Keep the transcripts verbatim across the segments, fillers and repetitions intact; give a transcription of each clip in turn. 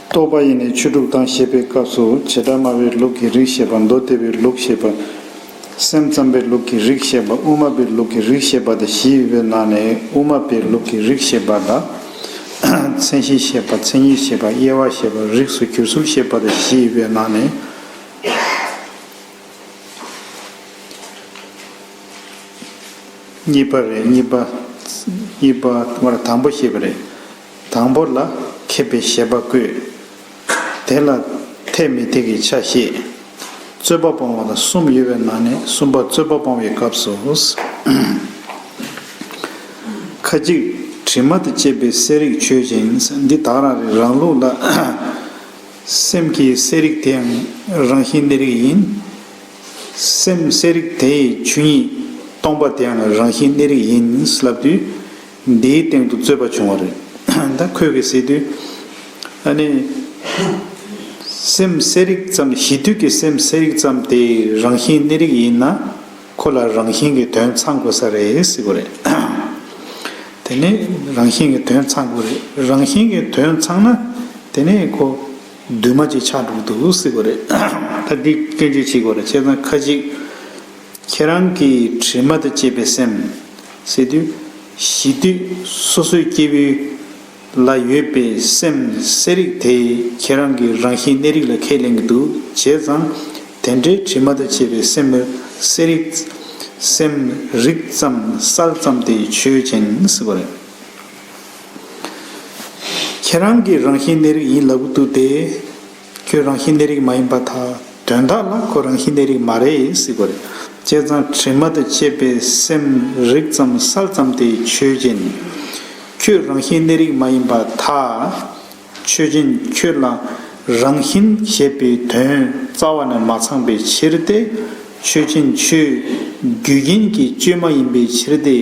རྟོག་པ་ཡི་ནི་ཆོས་དྲུག་དང་ཞེས་པའི་སྐབས་སུ། བྱེ་བྲག་སྨྲ་བའི་ལུགས་ཀྱི་རིགས་བཤད་པ། མདོ་སྡེ་པའི་ལུགས་བཤད་པ། སེམས་ཙམ་པའི་ལུགས་ཀྱི་རིགས་བཤད་པ། དབུ་མ་པའི་ལུགས་ཀྱི་རིགས་བཤད་པ་དང་བཞི་ཡོད་པའི་ནང་ནས། དབུ་མ་པའི་ལུགས་ཀྱི་རིགས་བཤད་པ་ལ། མཚན་གཞི་བཤད་པ། མཚན་ཉིད་བཤད་པ། དབྱེ་བ་བཤད་པ། རིགས་སུ་གྱུར་ཚུལ་བཤད་པ་དང་བཞི་ཡོད་པའི་ནང་ནས། གཉིས་པ་རེད། གཉིས་པ། གཉིས་པ་བར་དང་པོ་བཤད་པ་རེད། དང་པོ་ལ་མཁས་པའི་བཞེད་པ་བཀོད། དེ་ལ་འཐད་མི་འཐད་ཀྱི་ཆ་བཤད། རྩོད་པ་སྤོང་བ་ལ་གསུམ་ཡོད་པའི་ནང་ནས། གསུམ་པ་རྩོད་པ་སྤོང་བའི་སྐབས་སུ། ཁ་ཅིག་དྲི་མ་དང་བཅས་པའི་གསལ་རིག་ཆོས་ཅན། འདི་དག་རང་རིག་རང་ལུགས་ལ། སེམས་ཀྱི་གསལ་རིག་དེའང་རང་བཞིན་གནས་རིགས་ཡིན། སེམས་གསལ་རིག་དེའི་ཆོས་ཉིད་སྟོང་པ་དེའང་རང་བཞིན་གནས་རིགས་ཡིན་ལབ་དུས། འདིའི་སྟེང་དུ་རྩོད་པ་བྱུང་བ་རེད། ད་ཁོས་གི་ཟེར་དུས། ཨ་ནི། སེམས་གསལ་རིག་ཙམ། གཞི་དུས་ཀྱི་སེམས་གསལ་རིག་ཙམ་དེ་རང་བཞིན་གནས་རིགས་ཡིན་ན། ཁོ་ལ་རང་བཞིན་གྱི་དོན་ཚང་དགོས་ས་རེད་ཟེར་གོ་རེད། དེ་ནས་རང་བཞིན་གྱི་དོན་ཚང་དགོས་རེད། རང་བཞིན་གྱི་དོན་ཚང་ན། དེ་ནས་ཁོ་འདུས་མ་བྱས་ཆགས་འགྲོ་གི་འདུག་ཟེར་གོ་རེད། ད་འདི་སྐྱོན་བརྗོད་བྱེད་དགོས་རེད། བྱས་ཙང་ཁ་ཅིག་ཁྱེད་རང་གིས་དྲི་མ་དང་བཅས་པའི་སེམས་ཟེར་དུས། གཞི་དུས་སོ་སོའི་སྐྱེ་བོའི་ལ་ཡོད་པའི་སེམས་གསལ་རིག་དེ་ཁྱེད་རང་གི་རང་བཞིན་གནས་རིགས་ལ་ཁས་ལེན་གྱི་འདུག། བྱས་ཙང་དེ་འདྲའི་དྲི་མ་དང་བཅས་པའི་སེམས་གསལ་རིག། སེམས་རིག་ཙམ་གསལ་ཙམ་དེ་ཆོས་ཅན་ཟེར་བ་རེད། ཁྱེད་རང་གི་རང་བཞིན་གནས་རིགས་ཡིན་ལབ་ཀྱི་འདུག་སྟེ། ཁྱོད་རང་བཞིན་གནས་རིགས་མ་ཡིན་པར་ཐལ། དོན་དག་ལ་ཁོ་རང་བཞིན་གནས་རིགས་མ་རེད་ཟེར་གྱི་རེད། བྱས་ཙང་དྲི་མ་དང་བཅས་པའི་སེམས་རིག་ཙམ་གསལ་ཙམ་དེ་ཆོས་ཅན། ཁྱོད་རང་བཞིན་གནས་རིགས་མ་ཡིན་པར་ཐལ། ཆོས་ཅན། ཁྱོད་ལ་རང་བཞིན་ཞེས་པའི་དོན་རྩ་བ་ནས་མ་ཚང་བའི་ཕྱིར་ཏེ། ཆོས་ཅན། ཁྱོད་རྒྱུ་རྐྱེན་གྱི་བཅོས་མ་ཡིན་པའི་ཕྱིར་ཏེ།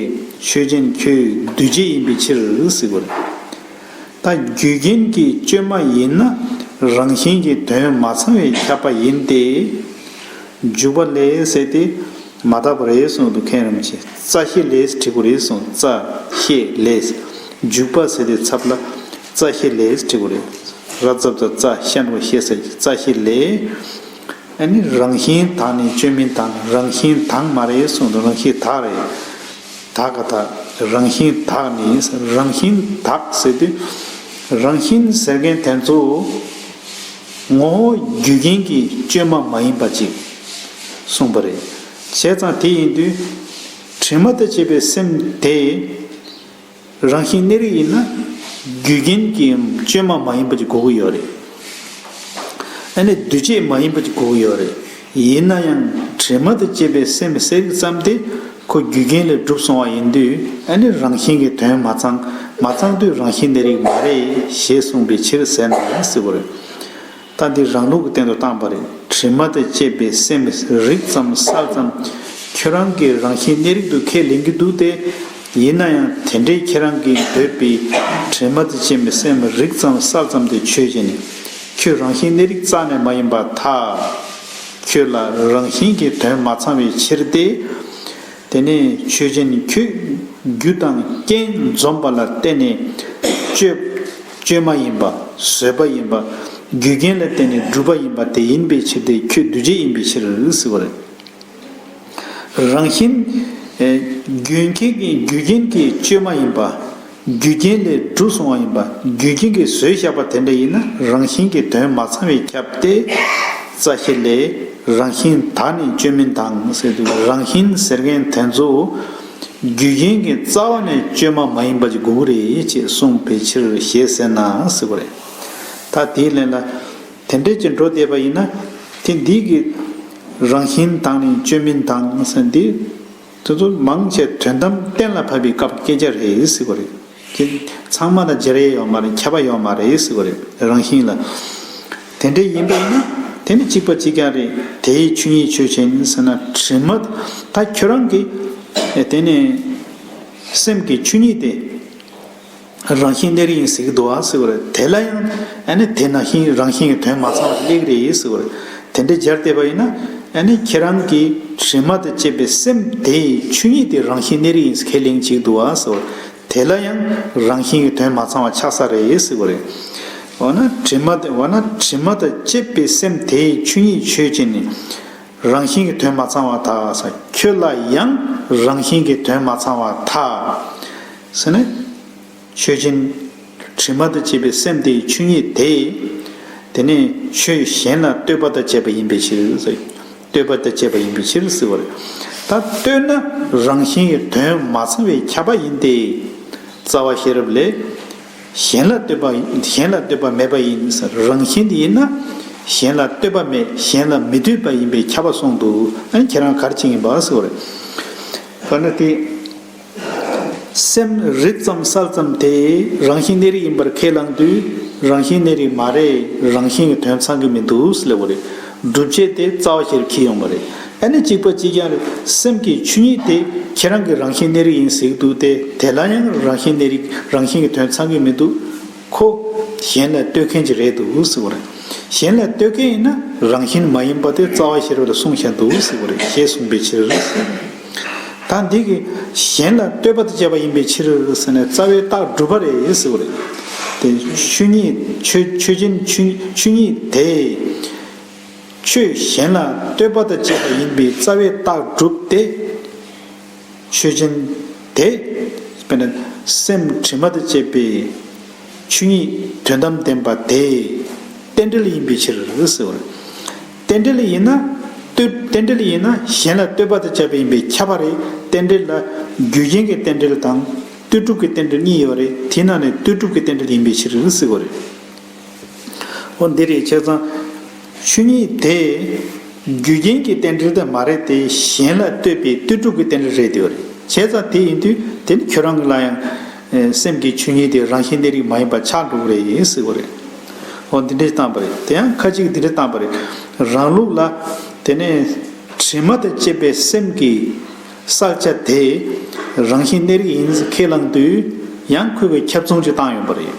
ཆོས་ཅན། ཁྱོད་འདུས་བྱས་ཡིན་པའི་ཕྱིར་ཟེར་གྱི་རེད། ད་རྒྱུ་རྐྱེན་གྱི་བཅོས་མ་ཡིན་ན་རང་བཞིན་གྱི་དོན་མ་ཚང་བས་ཁྱབ་པ་ཡིན་ཏེ། འཇུག་པ་ལས་ཟེར་ཏེ་མ་དག་པ་རེད་གསུངས་འདུག། མཁན་རིན་པོ་ཆེ། རྩ་ཤེ་ལས་བྲི་དགོས་རེད་གསུངས། རྩ་ཤེ་ལས། འཇུག་པ་ཟེར་ཏེ་ཚབ་ལ་རྩ་ཤེ་ལས་བྲི་དགོས་རེད། ར་ཙ་བཏགས་རྩ། ཤ་འགྲེང་བུ་ཤེ་ཟེར། རྩ་ཤེ་ལས། ཨ་ནི་རང་བཞིན་དག་ནི་བཅོས་མིན་དག། རང་བཞིན་དག་མ་རེད་གསུངས་འདུག། རང་བཞིན་དག་རེད། དག་ག་དག། རང་བཞིན་དག་ནི། རང་བཞིན་དག་ཟེར་དུས། རང་བཞིན་ཟེར་མཁན་དེ་ཚོ་ངོ་བོ་རྒྱུ་རྐྱེན་གྱི་བཅོས་མ་མ་ཡིན་པ་ཅིག་གསུངས་པ་རེད། བྱས་ཙང་དེ་ཡིན་དུས། དྲི་མ་དང་བཅས་པའི་སེམས་དེ་རང་བཞིན་གནས་རིགས་ཡིན་ན། རྒྱུ་རྐྱེན་གྱི་བཅོས་མ་མ་ཡིན་པ་ཅིག་དགོས་ཀྱི་ཡོད་རེད། ཨ་ནི་འདུས་བྱས་མ་ཡིན་པ་ཅིག་དགོས་ཀྱི་ཡོད་རེད། ཡིན་ན་ཡང་དྲི་མ་དང་བཅས་པའི་སེམས་གསལ་རིག་ཙམ་དེ་ཁོ་རྒྱུ་རྐྱེན་ལས་གྲུབ་སོང་བ་ཡིན་དུས། ཨ་ནི་རང་བཞིན་གྱི་དོན་མ་ཚང་། མ་ཚང་དུས་རང་བཞིན་གནས་རིགས་མ་རེད་ཞེས་གསུངས་པའི་ཕྱིར་ཟེར་ན་ཟེར་བ་རེད། ད་འདི་རང་ལུགས་ཀྱི་སྟེང་དུ་བཏང་པ་རེད། དྲི་མ་དང་བཅས་པའི་སེམས་རིག་ཙམ་གསལ་ཙམ་ཁྱོད་རང་གི་རང་བཞིན་གནས་རིགས་དུ་ཁས་ལེན་གྱི་འདུག་སྟེ། ཡིན་ན་ཡང་དེ་འདྲའི་ཁྱེད་རང་གིས་འདོད་པའི་དྲི་མ་དང་བཅས་པའི་སེམས་རིག་ཙམ་གསལ་ཙམ་དེ་ཆོས་ཅན། ཁྱོད་རང་བཞིན་གནས་རིགས་རྩ་ནས་མ་ཡིན་པར་ཐལ། ཁྱོད་ལ་རང་བཞིན་གྱི་དོན་མ་ཚང་བའི་ཕྱིར་ཏེ། དེ་ནས་ཆོས་ཅན། ཁྱོད་རྒྱུ་དང་རྐྱེན་འཛོམས་པ་ལ་བརྟེན་ནས་བཅོས། བཅོས་མ་ཡིན་པ། བཟོས་པ་ཡིན་པ། རྒྱུ་རྐྱེན་ལ་བརྟེན་ནས་གྲུབ་པ་ཡིན་པ་དེ་ཡིན་པའི་ཕྱིར་ཏེ། ཁྱོད་འདུས་བྱས་ཡིན་པའི་ཕྱིར་ཟེར་བ་རེད། རང་བཞིན། ཨེ། རྒྱུ་རྐྱེན་གྱི། རྒྱུ་རྐྱེན་གྱི་བཅོས་མ་ཡིན་པ། རྒྱུ་རྐྱེན་ལས་གྲུབ་སོང་བ་ཡིན་པ། རྒྱུ་རྐྱེན་གྱིས་བཟོས་བཞག་པ་དེ་འདྲ་ཡིན་ན། རང་བཞིན་གྱི་དོན་མ་ཚང་བས་ཁྱབ་སྟེ། རྩ་ཤེ་ལས། རང་བཞིན་དག་ནི་བཅོས་མིན་དག་ཟེར་དུས། རང་བཞིན་ཟེར་མཁན་དེ་ཚོ་རྒྱུ་རྐྱེན་གྱི་རྩ་བ་ནས་བཅོས་མ་མ་ཡིན་པ་ཅིག་དགོས་ཀྱི་རེད་ཅེས་གསུངས་པའི་ཕྱིར་ཞེས་ཟེར་ན་ཟེར་བ་རེད། ད་དེའི་ལན་ལ། དེ་འདྲས་ཀྱི་འགྲོ་བསྡད་པ་ཡིན་ན། དེ་འདི་གི་རང་བཞིན་དག་ནི་བཅོས་མིན་དག་ཟེར་འདི། དེ་ཚོ་མང་ཆེ་དོན་དམ་གཏན་ལ་ཕབ་པའི་སྐབས་སྐད་ཆ་རེད་ཟེར་བ་རེད། ཁྱེད་ཚང་མ་ལ་སྦྱར་ཡས་ཡོད་མ་རེད། ཁྱབ་པ་ཡོད་མ་རེད་ཟེར་བ་རེད། རང་བཞིན་ལ། དེ་འདྲ་ཡིན་པ་ཡིན་ན། དེ་ནི་གཅིག་པ་གཅིག་རྐྱང་རེད། དེའི་ཆོས་ཉིད་ཆོས་ཅན་ཟེར་ན། དྲི་མ་ད་ཁྱོད་རང་གི། ཨེ། དེ་ནི་སེམས་ཀྱི་ཆོས་ཉིད་དེ་རང་བཞིན་གནས་རིགས་ཡིན་ཟེར་གྱི་འདུག་ཨ་ཟེར་བ་རེད། དེ་ལ་ཡང་ཨ་ནི་དེ་ནང་བཞིན་རང་བཞིན་གྱི་དོན་མ་ཚང་བ་སླེབས་ཀྱི་རེད་ཟེར་བ་རེད། དེ་འདྲ་སྦྱར་བསྡད་པ་ཡིན་ན། ཨ་ནི་ཁྱེད་རང་གི་དྲི་མ་དང་བཅས་པའི་སེམས་དེའི་ཆོས་ཉིད་དེ་རང་བཞིན་གནས་རིགས་ཡིན་ཟེར་ཁས་ལེན་བྱེད་ཀྱི་འདུག་ཨ་ཟེར་བ་རེད། དེ་ལ་ཡང་རང་བཞིན་གྱི་དོན་མ་ཚང་བ་ཆགས་ས་རེད་ཟེར་བ་རེད། འོ་ན་དྲི་མ་དེ་འོ་ན་དྲི་མ་དང་བཅས་པའི་སེམས་དེའི་ཆོས་ཉིད་ཆོས་ཅན་ནི་རང་བཞིན་གྱི་དོན་མ་ཚང་བར་ཐལ། ཁྱོད་ལ་ཡང་རང་བཞིན་གྱི་དོན་མ་ཚང་བར་ཐལ་ཟེར་ནས། ཆོས་ཅན། དྲི་མ་དང་བཅས་པའི་སེམས་དེའི་ཆོས་ཉིད་དེ། དེ་ནི་ཆོས་གཞན་ལ་ལྟོས་པ་དང་བཅས་པ་ཡིན་པའི་ཕྱིར། ལྟོས་པ་དང་བཅས་པ་ཡིན་པའི་ཕྱིར་ཟེར་བ་རེད། ད་ལྟོས་ན་རང་བཞིན་གྱི་དོན་མ་ཚང་བའི་ཁྱབ་པ་ཡིན་ཏེ། རྩ་བ་ཤེས་རབ་ལས། གཞན་ལ་ལྟོས་པ་གཞན་ལ་ལྟོས་པ་མེད་པ་ཡིན་ཟེར། རང་བཞིན་དེ་ཡིན་ན་གཞན་ལ་ལྟོས་པ་མེད། གཞན་ལ་མི་ལྟོས་པ་ཡིན་པའི་ཁྱབ་པ་གསུངས་འདུག་ཨ་ནི་ཁྱེད་རང་ག་རེ་བྱེད་ཀྱིན་པ་ཟེར་བ་རེད། དཔེར་ན་དེ། སེམས་རིག་ཙམ་གསལ་ཙམ་དེ་རང་བཞིན་གནས་རིགས་ཡིན་པར་ཁས་བླངས་དུས་རང་བཞིན་གནས་རིགས་མ་རེད། རང་བཞིན་གྱི་དོན་ཚང་གི་མི་འདུག་ཟེར་ལབ་པ་རེད། སྒྲུབ་བྱེད་དེ་རྩ་བ་ཤེར་འཁྱེར་ཡོང་བ་རེད། ཨ་ནི་གཅིག་པ་གཅིག་རྐྱང་རེད། སེམས་ཀྱི་ཆོས་ཉིད་དེ་ཁྱེད་རང་གི་རང་བཞིན་གནས་རིགས་ཡིན་ཟེར་གྱི་འདུག་སྟེ། དེ་ལ་ཡང་རང་བཞིན་གནས་རིགས་རང་བཞིན་གྱི་དོན་ཚང་གི་མི་འདུག་ཁོ་གཞན་ལ་ལྟོས་མཁན་ཅིག་རེད་འདུག་ཟེར་བ་རེད། གཞན་ལ་ལྟོས་མཁན་ཡིན་ན་རང་བཞིན་མ་ཡིན་པ་དེ་རྩ་བ་ཤེས་རབ་ལ་གསུངས་བཞག་འདུག་ཟེར་བ་རེད། ཞེས་གསུངས་པའི་ཕྱིར། ད་འདི་གི་གཞན་ལ་ལྟོས་པ་དང་བཅས་པ་ཡིན་པའི་ཕྱིར་ཟེར་ནས་རྩ་བའི་རྟགས་སྒྲུབ་པ་རེད་ཟེར་བ་རེད། དེ་ཆོས་ཉིད་ཆོས་ཆོས་ཅན་ཆོས་ཆོས་ཉིད་དེ། ཆོས་གཞན་ལ་ལྟོས་པ་དང་བཅས་པ་ཡིན་པའི་རྩ་བའི་རྟགས་སྒྲུབ་སྟེ། ཆོས་ཅན། དེ། དཔེར་ན་སེམས་དྲི་མ་དང་བཅས་པའི་ཆོས་ཉིད་དོན་དམ་བདེན་པ་དེ་རྟེན་འབྲེལ་ཡིན་པའི་ཕྱིར་ཟེར་བ་རེད། རྟེན་འབྲེལ་ཡིན་ན། ལྟོས་རྟེན་འབྲེལ་ཡིན་ན་གཞན་ལ་ལྟོས་པ་དང་བཅས་པ་ཡིན་པའི་ཁྱབ་པ་རེད། རྟེན་འབྲེལ་ལ་རྒྱུ་རྐྱེན་གྱི་རྟེན་འབྲེལ་དང་ལྟོས་གྲུབ་ཀྱི་རྟེན་འབྲེལ་གཉིས་ཡོད་རེད། དེའི་ནང་ནས་ལྟོས་གྲུབ་ཀྱི་རྟེན་འབྲེལ་ཡིན་པའི་ཕྱིར་ཟེར་བ་རེད། འོ་འདི་རེད། བྱས་ཙང་ཆོས་ཉིད་དེ་རྒྱུ་རྐྱེན་གྱི་རྟེན་འབྲེལ་དེ་མ་རེད་དེ། གཞན་ལ་ལྟོས་པའི་ལྟོས་གྲུབ་ཀྱི་རྟེན་འབྲེལ་རེད་དེ་བ་རེད། བྱས་ཙང་དེ་ཡིན་དུས་དེ་ནི་ཁྱོད་རང་གི་ལ་ཡང་སེམས་ཀྱི་ཆོས་ཉིད་དེ་རང་བཞིན་གནས་རིགས་མ་ཡིན་པ་ཆགས་འགྲོ་གི་རེད་ཟེར་བ་རེད། འོ་འདི་འདྲས་བཏང་པ་རེད། དེ་ཡང་ཁ་ཅིག་འདི་འདྲས་བཏང་པ་རེད། རང་ལུགས་ལ་དེ་ནས་དྲི་མ་དང་བཅས་པའི་སེམས་ཀྱི་གསལ་ཆ་དེ་རང་བཞིན་གནས་རིགས་ཡིན་ཟེར་ཁས་བླངས་དུས་ཡང་ཁོས་ཁྱབ་མཚུངས་ཅིག་བཏང་ཡོང་པ་རེད།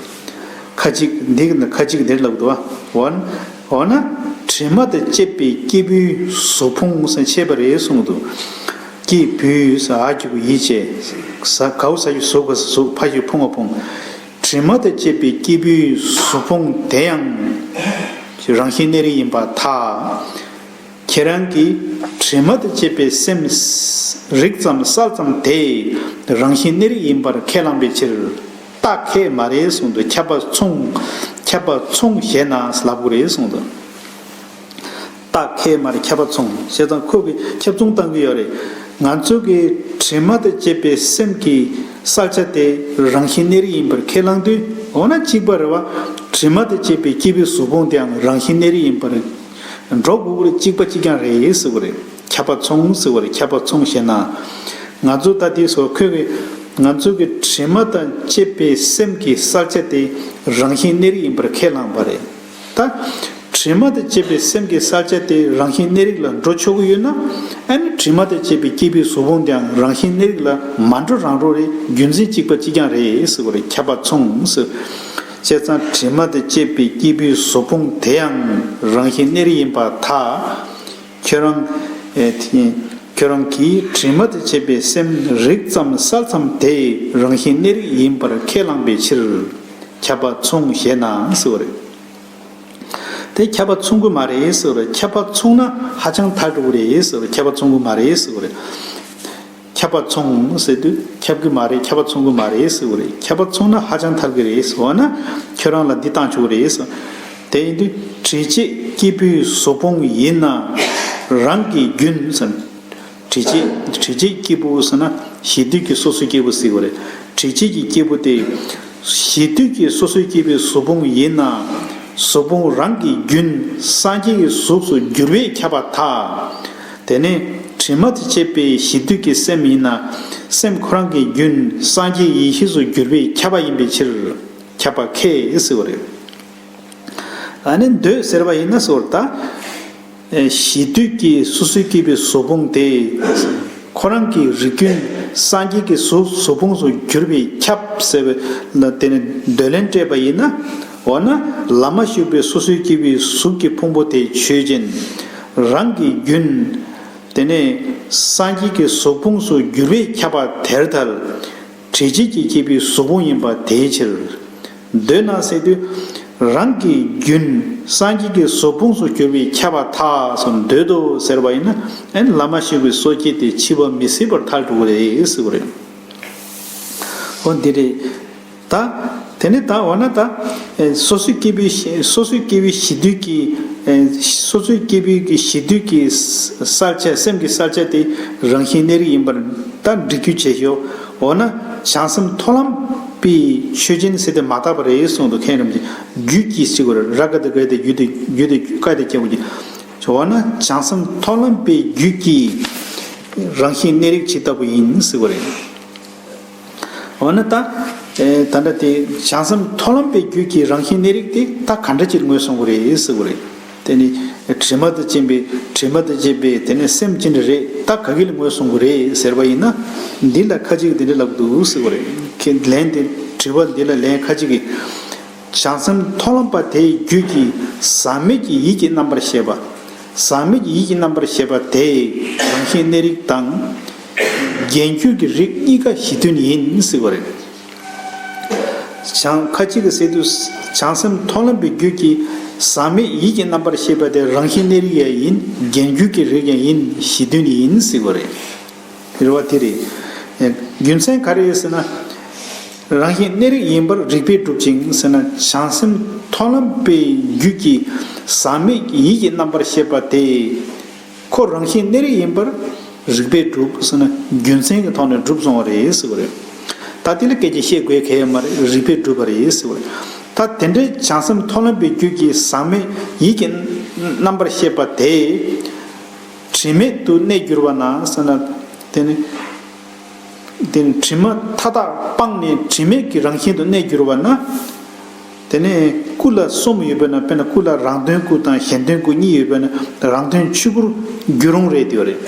ཁ་ཅིག་འདི་ཁ་ཅིག་འདིར་ལབ་འདུག་བ། འོ་ན་འོ་ན་དྲི་མ་དང་བཅས་པའི་སྐྱེས་བུའི་གཟུགས་ཕུང་ཟེར་བྱས་པ་རེད་གསུངས་འདུག་སྐྱེས་བུའི་ཟེར་ཨ་གི་གུ་ཡི་བྱས། ཟ་གའུ་ཟ་གི་གཟུགས་ག་ཟུག་ཕ་གི་ཕུང་བ་ཕུང་། དྲི་མ་དང་བཅས་པའི་སྐྱེས་བུའི་གཟུགས་ཕུང་དེ་ཡང་རང་བཞིན་གནས་རིགས་ཡིན་པར་ཐལ། ཁྱེད་རང་གིས་དྲི་མ་དང་བཅས་པའི་སེམས་རིག་ཙམ་གསལ་ཙམ་དེ་རང་བཞིན་གནས་རིགས་ཡིན་པར་ཁས་བླངས་པའི་ཕྱིར། རྟགས་ཁས་མ་རེད་གསུངས་འདུག་ཁྱབ་པ་མཚུངས། ཁྱབ་པ་མཚུངས་ཞེ་ན་ལབ་དགོས་རེད་གསུངས་འདུག་རྟགས་ཁས་མ་རེད། ཁྱབ་པ་མཚུངས། བྱས་ཙང་ཁོ་གིས་ཁྱབ་མཚུངས་བཏང་གི་ཡོད་རེད། ང་ཚོ་གིས་དྲི་མ་དང་བཅས་པའི་སེམས་ཀྱི་གསལ་ཆ་དེ་རང་བཞིན་གནས་རིགས་ཡིན་པར་ཁས་བླངས་དུས། འོ་ན་གཅིག་པ་རེད་བ། དྲི་མ་དང་བཅས་པའི་སྐྱེས་བུའི་གཟུགས་ཕུང་དེའང་རང་བཞིན་གནས་རིགས་ཡིན་པར་འགྲོ་དགོས་ཀྱི་རེད། གཅིག་པ་གཅིག་རྐྱང་རེད་ཟེར་བ་རེད། ཁྱབ་པ་མཚུངས་ཟེར་བ་རེད། ཁྱབ་པ་མཚུངས་ཞེ་ན། ང་ཚོ་ད་དེ་སོ་ཁོས་ཀྱིས་ང་ཚོ་གི་དྲི་མ་དང་བཅས་པའི་སེམས་ཀྱི་གསལ་ཆ་དེ་རང་བཞིན་གནས་རིགས་ཡིན་པར་ཁས་བླངས་པ་རེད། ད་དྲི་མ་དང་བཅས་པའི་སེམས་ཀྱི་གསལ་ཆ་དེ་རང་བཞིན་གནས་རིགས་ལ་འགྲོ་ཆོག་གི་ཡོད་ན། ཨ་ནི་དྲི་མ་དང་བཅས་པའི་སྐྱེས་བུའི་གཟུགས་ཕུང་དེའང་རང་བཞིན་གནས་རིགས་ལ་མ་འགྲོ་རང་འགྲོ་རེད། རྒྱུ་མཚན་གཅིག་པ་གཅིག་རྐྱང་རེད་ཟེར་བ་རེད། ཁྱབ་པ་མཚུངས་ཟེར། བྱས་ཙང་དྲི་མ་དང་བཅས་པའི་སྐྱེས་བུའི་གཟུགས་ཕུང་དེའང་རང་བཞིན་གནས་རིགས་ཡིན་པར་ཐལ། ཁྱོད་རང་ཨེ་ཁྱོད་རང་གིས་དྲི་མ་དང་བཅས་པའི་སེམས་རིག་ཙམ་གསལ་ཙམ་དེ་རང་བཞིན་གནས་རིགས་ཡིན་པར་ཁས་བླངས་པའི་ཕྱིར། ཁྱབ་པ་མཚུངས་ཞེ་ན་ཟེར་བ་རེད། དེ་ཁྱབ་པ་མཚུངས་ཀྱི་མ་རེད་ཟེར་བ་རེད། ཁྱབ་པ་མཚུངས་ན་ཧ་ཅང་ཐལ་འགྲོ་གི་རེད་ཟེར་བ་རེད། ཁྱབ་པ་མཚུངས་ཀྱི་མ་རེད་ཟེར་བ་རེད། ཁྱབ་པ་མཚུངས་ཟེར་དུས་ཁྱབ་ཀྱི་མ་རེད། ཁྱབ་པ་མཚུངས་ཀྱི་མ་རེད་ཟེར་བ་རེད། ཁྱབ་པ་མཚུངས་ན་ཧ་ཅང་ཐལ་གྱི་རེད་ཟེར་བ་ན། ཁྱོད་རང་ལ་འདི་བཏང་ཆོག་གི་རེད་ཟེར། དེ་ཡིན་དུས་དྲི་བཅས་སྐྱེས་བུའི་གཟུགས་ཕུང་ཡིན་ན་རང་གི་རྒྱུན་ཟེར། དྲི་བཅས་དྲི་བཅས་སྐྱེས་བུ་ཟེར་ན་གཞི་དུས་ཀྱི་སོ་སོའི་སྐྱེས་བུ་ཟེར་བ་རེད། དྲི་བཅས་ཀྱི་སྐྱེས་བུ་དེ་གཞི་དུས་ཀྱི་སོ་སོའི་སྐྱེས་བུའི་གཟུགས་ཕུང་ཡིན་ན། གཟུགས་ཕུང་རང་གི་རྒྱུན་སངས་རྒྱས་ཀྱི་གཟུགས་སུ་འགྱུར་བས་ཁྱབ་པར་ཐལ། དེ་ནས་དྲི་མ་དང་བཅས་པའི་གཞི་དུས་ཀྱི་སེམས་ཡིན་ན། སེམས་ཁོ་རང་གི་རྒྱུན་སངས་རྒྱས་ཡེ་ཤེས་སུ་འགྱུར་བས་ཁྱབ་པ་ཡིན་པའི་ཕྱིར། ཁྱབ་པ་ཁས་ཟེར་བ་རེད། ཨ་ནི་འདོད་ཟེར་བ་ཡིན་ན་ཟེར་བ་ད། གཞི་དུས་ཀྱི་སོ་སོའི་སྐྱེས་བུའི་གཟུགས་ཕུང་དེ། ཁོ་རང་གི་རིགས་རྒྱུན་སངས་རྒྱས་ཀྱི་གཟུགས་གཟུགས་ཕུང་སུ་གྱུར་པས་ཁྱབ་ཟེར་བ་ལ་དེ་ནི་འདོད་ལན་སྤྲད་པ་ཡིན་ན། འོ་ན་བླ་མ་ཞུགས་པའི་སོ་སོའི་སྐྱེས་བུའི་གཟུགས་ཀྱི་ཕུང་པོ་དེ་ཆོས་ཅན། རང་གི་རྒྱུན། དེ་ནས་སངས་རྒྱས་ཀྱི་གཟུགས་ཕུང་སུ་གྱུར་པས་ཁྱབ་པ་དེར་ཐལ། དྲི་བཅས་ཀྱི་སྐྱེས་བུའི་གཟུགས་ཕུང་ཡིན་པ་དེའི་ཕྱིར། འདོད་ན་ཟེར་དུས། རང་གི་རྒྱུན་སངས་རྒྱས་ཀྱི་གཟུགས་ཕུང་སུ་གྱུར་པའི་ཁྱབ་པ་དག་གསུམ་འདོད་དོ་ཟེར་བ་ཡིན་ན། ཨེ་བླ་མ་ཞིག་གི་སོ་སྐྱེ་དེ་འཆི་བ་མི་སྲིད་པར་ཐར་འགྲོ་གི་རེད་ཟེར་བ་རེད། འོ་འདི་རེད། ད། དེ་ནས་ད་འོ་ན་ད། ཨེ་སོ་སོའི་སྐྱེ་བོའི་ཞི་སོ་སོའི་སྐྱེ་བོའི་ཞི་དུས་ཀྱི། ཨེ་སོ་སོའི་སྐྱེ་བོའི་གི་ཞི་དུས་ཀྱི་ས་གསལ་ཆ་སེམས་ཀྱི་གསལ་ཆ་དེ་རང་བཞིན་གནས་རིགས་ཡིན་པར་ད་འགྲེལ་བརྗོད་བྱས་ཤོག་འོ་ན་བྱང་སེམས་མཐོང་ལམ་པའི་ཆོས་ཅན་ཟེར་དེ་མ་དག་པ་རེད་གསུངས་འདུག་མཁན་རིན་པོ་ཆེ། རྒྱུད་ཀྱི་ཟེར་བ་རེད། ར་ག་བཏགས་རྒ་ཡ་བཏགས་རྒྱུ་དེ་རྒྱུ་དེ་ཀ་དེ་སྐྱེ་བོ་གི། འོ་ན་བྱང་སེམས་མཐོང་ལམ་པའི་རྒྱུད་ཀྱི་རང་བཞིན་གནས་རིགས་ཇི་ལྟ་བུ་ཡིན་ཟེར་བ་རེད། འོ་ན་ད། ཨེ་ད་ལྟ་དེ་བྱང་སེམས་མཐོང་ལམ་པའི་རྒྱུད་ཀྱི་རང་བཞིན་གནས་རིགས་དེ་ད་ག་འདྲ་ཅིག་ངོས་བཟུང་གི་རེད་ཟེར་བ་རེད། དེ་ནི་དྲི་མ་དང་བཅས་པའི་དྲི་མ་དང་བཅས་པའི་དེ་ནི་སེམས་ཅི་འདྲ་རེད། ད་ག་གི་ལ་ངོས་བཟུང་གི་རེད་ཟེར་བ་ཡིན་ན། འདི་ལ་ཁ་ཅིག་འདི་འདྲ་ལབ་འདུག་ཟེར་བ་རེད། ཁྱེད་ལན་དེ་དྲི་བ་འདི་ལ་ལན་ཁ་ཅིག་གིས། བྱང་སེམས་མཐོང་ལམ་པ་དེའི་རྒྱུད་ཀྱི་ཟག་མེད་ཀྱི་ཡིད་ཀྱི་རྣམ་པར་ཤེས་པ། ཟག་མེད་ཀྱི་ཡིད་ཀྱི་རྣམ་པར་ཤེས་པ་དེའི་རང་བཞིན་གནས་རིགས་དང་། རྒྱན་གྱུར་གྱི་རིགས་གཉིས་ཀ་གཞི་མཐུན་ཡིན་ཟེར་བ་རེད། བྱང་ཁ་ཅིག་གིས་ཟེར་དུས། བྱང་སེམས་མཐོང་ལམ་པའི་རྒྱུད་ཀྱི་ཟག་མེད་ཡིད་ཀྱི་རྣམ་པར་ཤེས་པ་དེ་རང་བཞིན་གནས་རིགས་ཡང་ཡིན། རྒྱན་གྱུར་གྱི་རིགས་ཡང་ཡིན། གཞི་མཐུན་ཡིན་ཟེར་བ་རེད། རེད་བ། དེ་རེད། རྒྱུ་མཚན་ག་རེ་ཟེར་ན། རང་བཞིན་གནས་རིགས་ཡིན་པར་རིགས་པས་སྒྲུབ་ཅིང་ཟེར་ན། བྱང་སེམས་མཐོང་ལམ་པའི་རྒྱུད་ཀྱི་ཟག་མེད་ཡིད་ཀྱི་རྣམ་པར་ཤེས་པ་དེ། ཁོ་རང་བཞིན་གནས་རིགས་ཡིན་པར་རིགས་པས་སྒྲུབ་ཟེར་ན། རྒྱུ་མཚན་གྱི་ཐོག་ནས་སྒྲུབ་སོང་བ་རེད་ཟེར་བ་རེད། ད་དེ་ལ་སྐད་ཆ་བཤད་དགོས་གལ་ཡོད་མ་རེད། རིགས་པས་སྒྲུབ་པ་རེད་ཟེར་བ་རེད། ད་དེ་འདྲའི་བྱང་སེམས་མཐོང་ལམ་པའི་རྒྱུད་ཀྱི་ཟག་མེད་ཡིད་ཀྱི་རྣམ་པར་ཤེས་པ་དེ། དྲི་མེད་དུ་གནས་གྱུར་པ་ན་ཟེར་ན། དེ་ནི། དེ་ནི་དྲི་མ་མཐའ་དག་སྤངས་ནས་དྲི་མེད་ཀྱི་རང་བཞིན་དུ་གནས་གྱུར་པ་ན། དེ་ནས་སྐུ་ལ་གསུམ་ཡོད་པ་ན། དཔེར་ན་སྐུ་ལ་རང་དོན་སྐུ་དང་གཞན་དོན་སྐུ་གཉིས་ཡོད་པ་ན། རང་དོན་ཆོས་སྐུར་འགྱུར་རུང་རེད་དེ་རེད།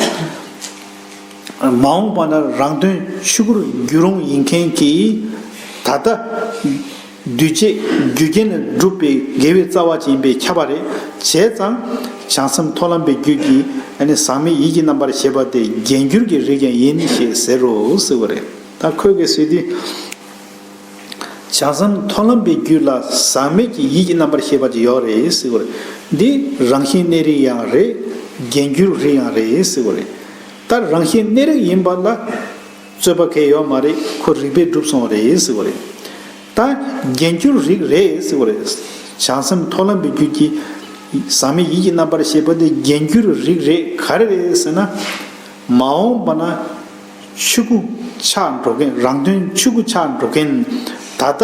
མ་འོངས་པ་ན་རང་དོན་ཆོས་སྐུར་འགྱུར་རུང་ཡིན་མཁན་གྱི་ད་ལྟ། འདུས་བྱས་རྒྱུ་རྐྱེན་ལས་གྲུབ་པའི་དགེ་བའི་རྩ་བ་ཅན་ཡིན་པས་ཁྱབ་པ་རེད། བྱས་ཙང་། བྱང་སེམས་མཐོང་ལམ་པའི་རྒྱུད་ཀྱི་ཨ་ནི་ཟག་མེད་ཡིད་ཀྱི་རྣམ་པར་ཤེས་པ་དེ་རྒྱན་གྱུར་གྱི་རིགས་ཀྱང་ཡིན་ཞེས་ཟེར་རོ་ཟེར་བ་རེད། ད་ཁོས་ག་ཟེར་དུས། བྱང་སེམས་མཐོང་ལམ་པའི་རྒྱུད་ལ་ཟག་མེད་ཀྱི་ཡིད་ཀྱི་རྣམ་པར་ཤེས་པ་ཅིག་ཡོད་རེད་ཟེར་བ་རེད། འདི་རང་བཞིན་གནས་རིགས་ཡང་རེད། རྒྱན་གྱུར་རིགས་ཡང་རེད་ཟེར་བ་རེད། ད་རང་བཞིན་གནས་རིགས་ཡིན་པ་ལ། རྩོད་པ་གང་ཡོད་མ་རེད། ཁོ་རིགས་པས་གྲུབ་སོང་བ་རེད་ཟེར་བ་རེད། ད་རྒྱན་གྱུར་རིགས་རེད་ཟེར་བ་རེད། བྱང་སེམས་མཐོང་ལམ་པའི་རྒྱུད་ཀྱི་ཟག་མེད་ཡིད་ཀྱི་རྣམ་པར་ཤེས་པ་དེ་རྒྱན་གྱུར་རིགས་རེད། ག་རེ་རེད་ཟེར་ན། མ་འོངས་པ་ན་ཆོས་སྐུ་ཆགས་འགྲོ་མཁན། རང་དོན་ཆོས་སྐུ་ཆགས་འགྲོ་མཁན། ད་ལྟ་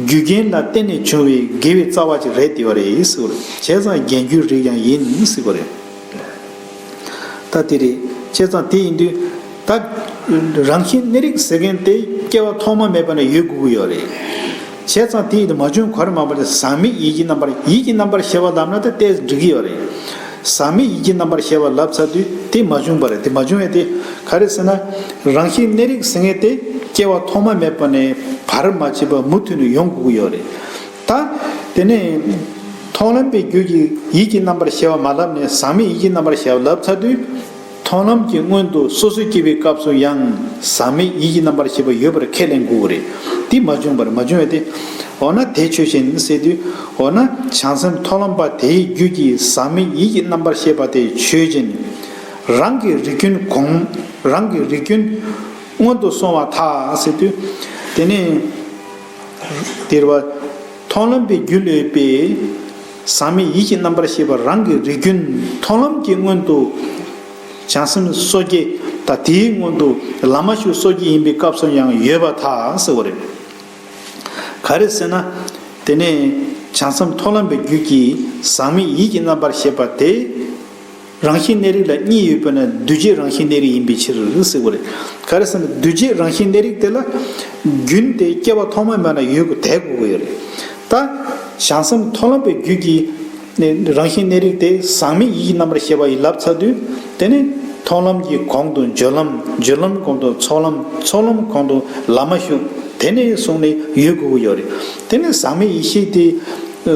རྒྱུ་རྐྱེན་ལ་བརྟེན་ནས་བྱུང་བའི་དགེ་བའི་རྩ་བ་ཅིག་རེད་དེ་བ་རེད་ཟེར་བ་རེད། བྱས་ཙང་རྒྱན་གྱུར་རིགས་ཀྱང་ཡིན་ཟེར་བ་རེད། ད་དེ་རེད། བྱས་ཙང་དེ་ཡིན་དུས། ད་རང་བཞིན་གནས་རིགས་ཟེར་མཁན་དེ་སྐྱེ་བ་ཐོག་མ་མེད་པ་ནས་ཡོད་དགོས་ཀྱི་ཡོད་རེད། བྱས་ཙང་དེ་ཡིན་དུས་མ་བྱུང་གོ་ར་མ་པ་ལས་ཟག་མེད་ཡིད་ཀྱི་རྣམ་པར། ཡིད་ཀྱི་རྣམ་པར་ཤེས་པ་ལབ་ན་ད་ཏོག་ཙམ་འགྲིག་གི་ཡོད་རེད། ཟག་མེད་ཡིད་ཀྱི་རྣམ་པར་ཤེས་པ་ལབ་ཚར་དུས་དེ་མ་བྱུང་བ་རེད། དེ་མ་བྱུང་བས་དེ་ག་རེ་ཟེར་ན། རང་བཞིན་གནས་རིགས་ཟེར་མཁན་དེ་སྐྱེ་བ་ཐོག་མ་མེད་པ་ནས་བར་མ་ཆད་པར་མུ་མཐུད་ནས་ཡོང་དགོས་ཀྱི་ཡོད་རེད། ད་དེ་ནས་མཐོང་ལམ་པའི་རྒྱུད་ཀྱི་ཡིད་ཀྱི་རྣམ་པར་ཤེས་པ་མ་ལབ་ནས་ཟག་མེད་ཡིད་ཀྱི་རྣམ་པར་ཤེས་པ་ལབ་ཚར་དུས། མཐོང་ལམ་གྱི་སྔོན་དུ་སོ་སོ་སྐྱེ་བོའི་སྐབས་སུ་ཡང་ཟག་མེད་ཡིད་ཀྱི་རྣམ་པར་ཤེས་པ་ཡོད་པར་ཁས་ལེན་དགོས་ཀྱི་རེད། དེ་མ་བྱུང་བར་མ་བྱུང་བས་དེ། འོ་ན་དེ་ཆོས་ཅན་ཟེར་དུས། འོ་ན་བྱང་སེམས་མཐོང་ལམ་པ་དེའི་རྒྱུད་ཀྱི་ཟག་མེད་ཡིད་ཀྱི་རྣམ་པར་ཤེས་པ་དེ་ཆོས་ཅན། རང་གི་རིགས་རྒྱུན་གོང་། རང་གི་རིགས་རྒྱུན་སྔོན་དུ་སོང་བ་དག་ཟེར་དུས། དེ་ནས་དེར་བ། མཐོང་ལམ་པའི་རྒྱུད་ལས་པའི་ཟག་མེད་ཡིད་ཀྱི་རྣམ་པར་ཤེས་པ་རང་གི་རིགས་རྒྱུན་མཐོང་ལམ་གྱི་སྔོན་དུ། བྱང་སེམས་སོ་སྐྱེ་དང་དེའི་སྔོན་དུ་བླ་མ་ཞིག་སོ་སྐྱེ་ཡིན་པའི་སྐབས་སུ་ཡང་ཡོད་པར་ཐལ་ཟེར་བ་རེད། ག་རེ་ཟེར་ན། དེ་ནས་བྱང་སེམས་མཐོང་ལམ་པའི་རྒྱུད་ཀྱི་ཟག་མེད་ཡིད་ཀྱི་རྣམ་པར་ཤེས་པ་དེ། རང་བཞིན་གནས་རིགས་ལ་གཉིས་ཡོད་པ་ན་འདུས་བྱས་རང་བཞིན་གནས་རིགས་ཡིན་པའི་ཕྱིར་ཟེར་བ་རེད། ག་རེ་ཟེར་ན་འདུས་བྱས་རང་བཞིན་གནས་རིགས་དེ་ལ་རྒྱུན་དེ་སྐྱེ་བ་ཐོག་མ་མེད་ན་ཡོད་དགོས་དེ་དགོས་ཀྱི་ཡོད་རེད། ད་བྱང་སེམས་མཐོང་ལམ་པའི་རྒྱུད་ཀྱི་རང་བཞིན་གནས་རིགས་དེ་ཟག་མེད་ཡིད་ཀྱི་རྣམ་པར་ཤེས་པ་ཡིས་ལབ་ཚར་དུས། དེ་ནི་མཐོང་ལམ་གྱི་གོང་དུ་སྦྱོར་ལམ། སྦྱོར་ལམ་གོང་དུ་ཚོགས་ལམ། ཚོགས་ལམ་གོང་དུ་བླ་མ་ཞུགས། དེ་ནས་བཟུང་ནས་ཡོད་དགོས་ཀྱི་ཡོད་རེད། དེ་ནི་ཟག་མེད་ཡེ་ཤེས་དེ་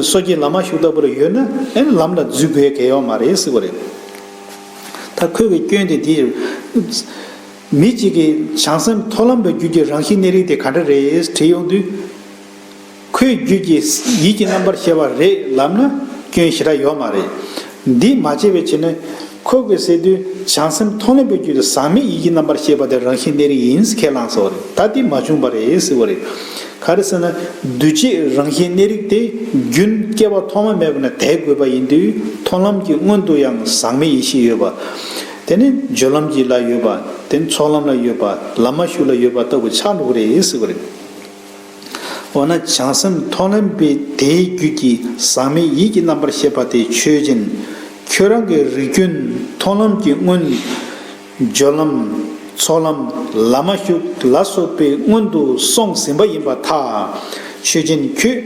སོ་སྐྱེ་བླ་མ་ཞུགས་ལྟ་བུ་ལ་ཡོད་ན་ཨེ་ལམ་ལ་འཛུལ་དགོས་གལ་ཡོད་མ་རེད་ཟེར་བ་རེད། ད་ཁོས་ཀྱི་སྐྱོན་དེ་འདི་རེད། མི་གཅིག་གིས་བྱང་སེམས་མཐོང་ལམ་པའི་རྒྱུད་ཀྱི་རང་བཞིན་གནས་རིགས་དེ་ག་འདྲ་རེད་དྲིས་ཡོང་དུས། ཁོའི་རྒྱུད་ཀྱི་ཡིད་ཀྱི་རྣམ་པར་ཤེས་པ་རེད་ལབ་ན་སྐྱོན་ཞེ་དྲག་ཡོད་མ་རེད། འདི་མ་བྱས་པའི་ཕྱིར་ན། ཁོ་གིས་ཟེར་དུས་བྱང་སེམས་མཐོང་ལམ་པའི་རྒྱུད་དུ་ཟག་མེད་ཡིད་ཀྱི་རྣམ་པར་ཤེས་པ་དེ་རང་བཞིན་གནས་རིགས་ཡིན་ཟེར་ཁས་བླངས་སོང་བ་རེད། ད་འདི་མ་བྱུང་བ་རེད་ཟེར་བ་རེད། ག་རེ་ཟེར་ན། འདུས་བྱས་རང་བཞིན་གནས་རིགས་དེ་རྒྱུན་སྐྱེ་བ་ཐོག་མ་མེད་པ་ནས་དེ་དགོས་པ་ཡིན་དུས་མཐོང་ལམ་གྱི་སྔོན་དུ་ཡང་ཟག་མེད་ཡེ་ཤེས་ཡོད་པ། དེ་ནི་སྦྱོར་ལམ་གྱི་ལ་ཡོད་པ། དེ་ནི་ཚོགས་ལམ་ལ་ཡོད་པ། ལམ་མ་ཞུགས་ལ་ཡོད་པ་ལྟ་བུ་ཆགས་འགྲོ་གི་རེད་ཟེར་བ་རེད། འོ་ན་བྱང་སེམས་མཐོང་ལམ་པའི་དེའི་རྒྱུད་ཀྱི་ཟག་མེད་ཡིད་ཀྱི་རྣམ་པར་ཤེས་པ་དེ་ཆོས་ཅན། ཁྱོད་རང་གི་རིགས་རྒྱུན་མཐོང་ལམ་གྱི་སྔོན། སྦྱོར་ལམ། ཚོགས་ལམ། ལམ་མ་ཞུགས་ལ་སོགས་པའི་སྔོན་དུ་སོང་ཟིན་པ་ཡིན་པར་ཐལ། ཆོས་ཅན། ཁྱོད་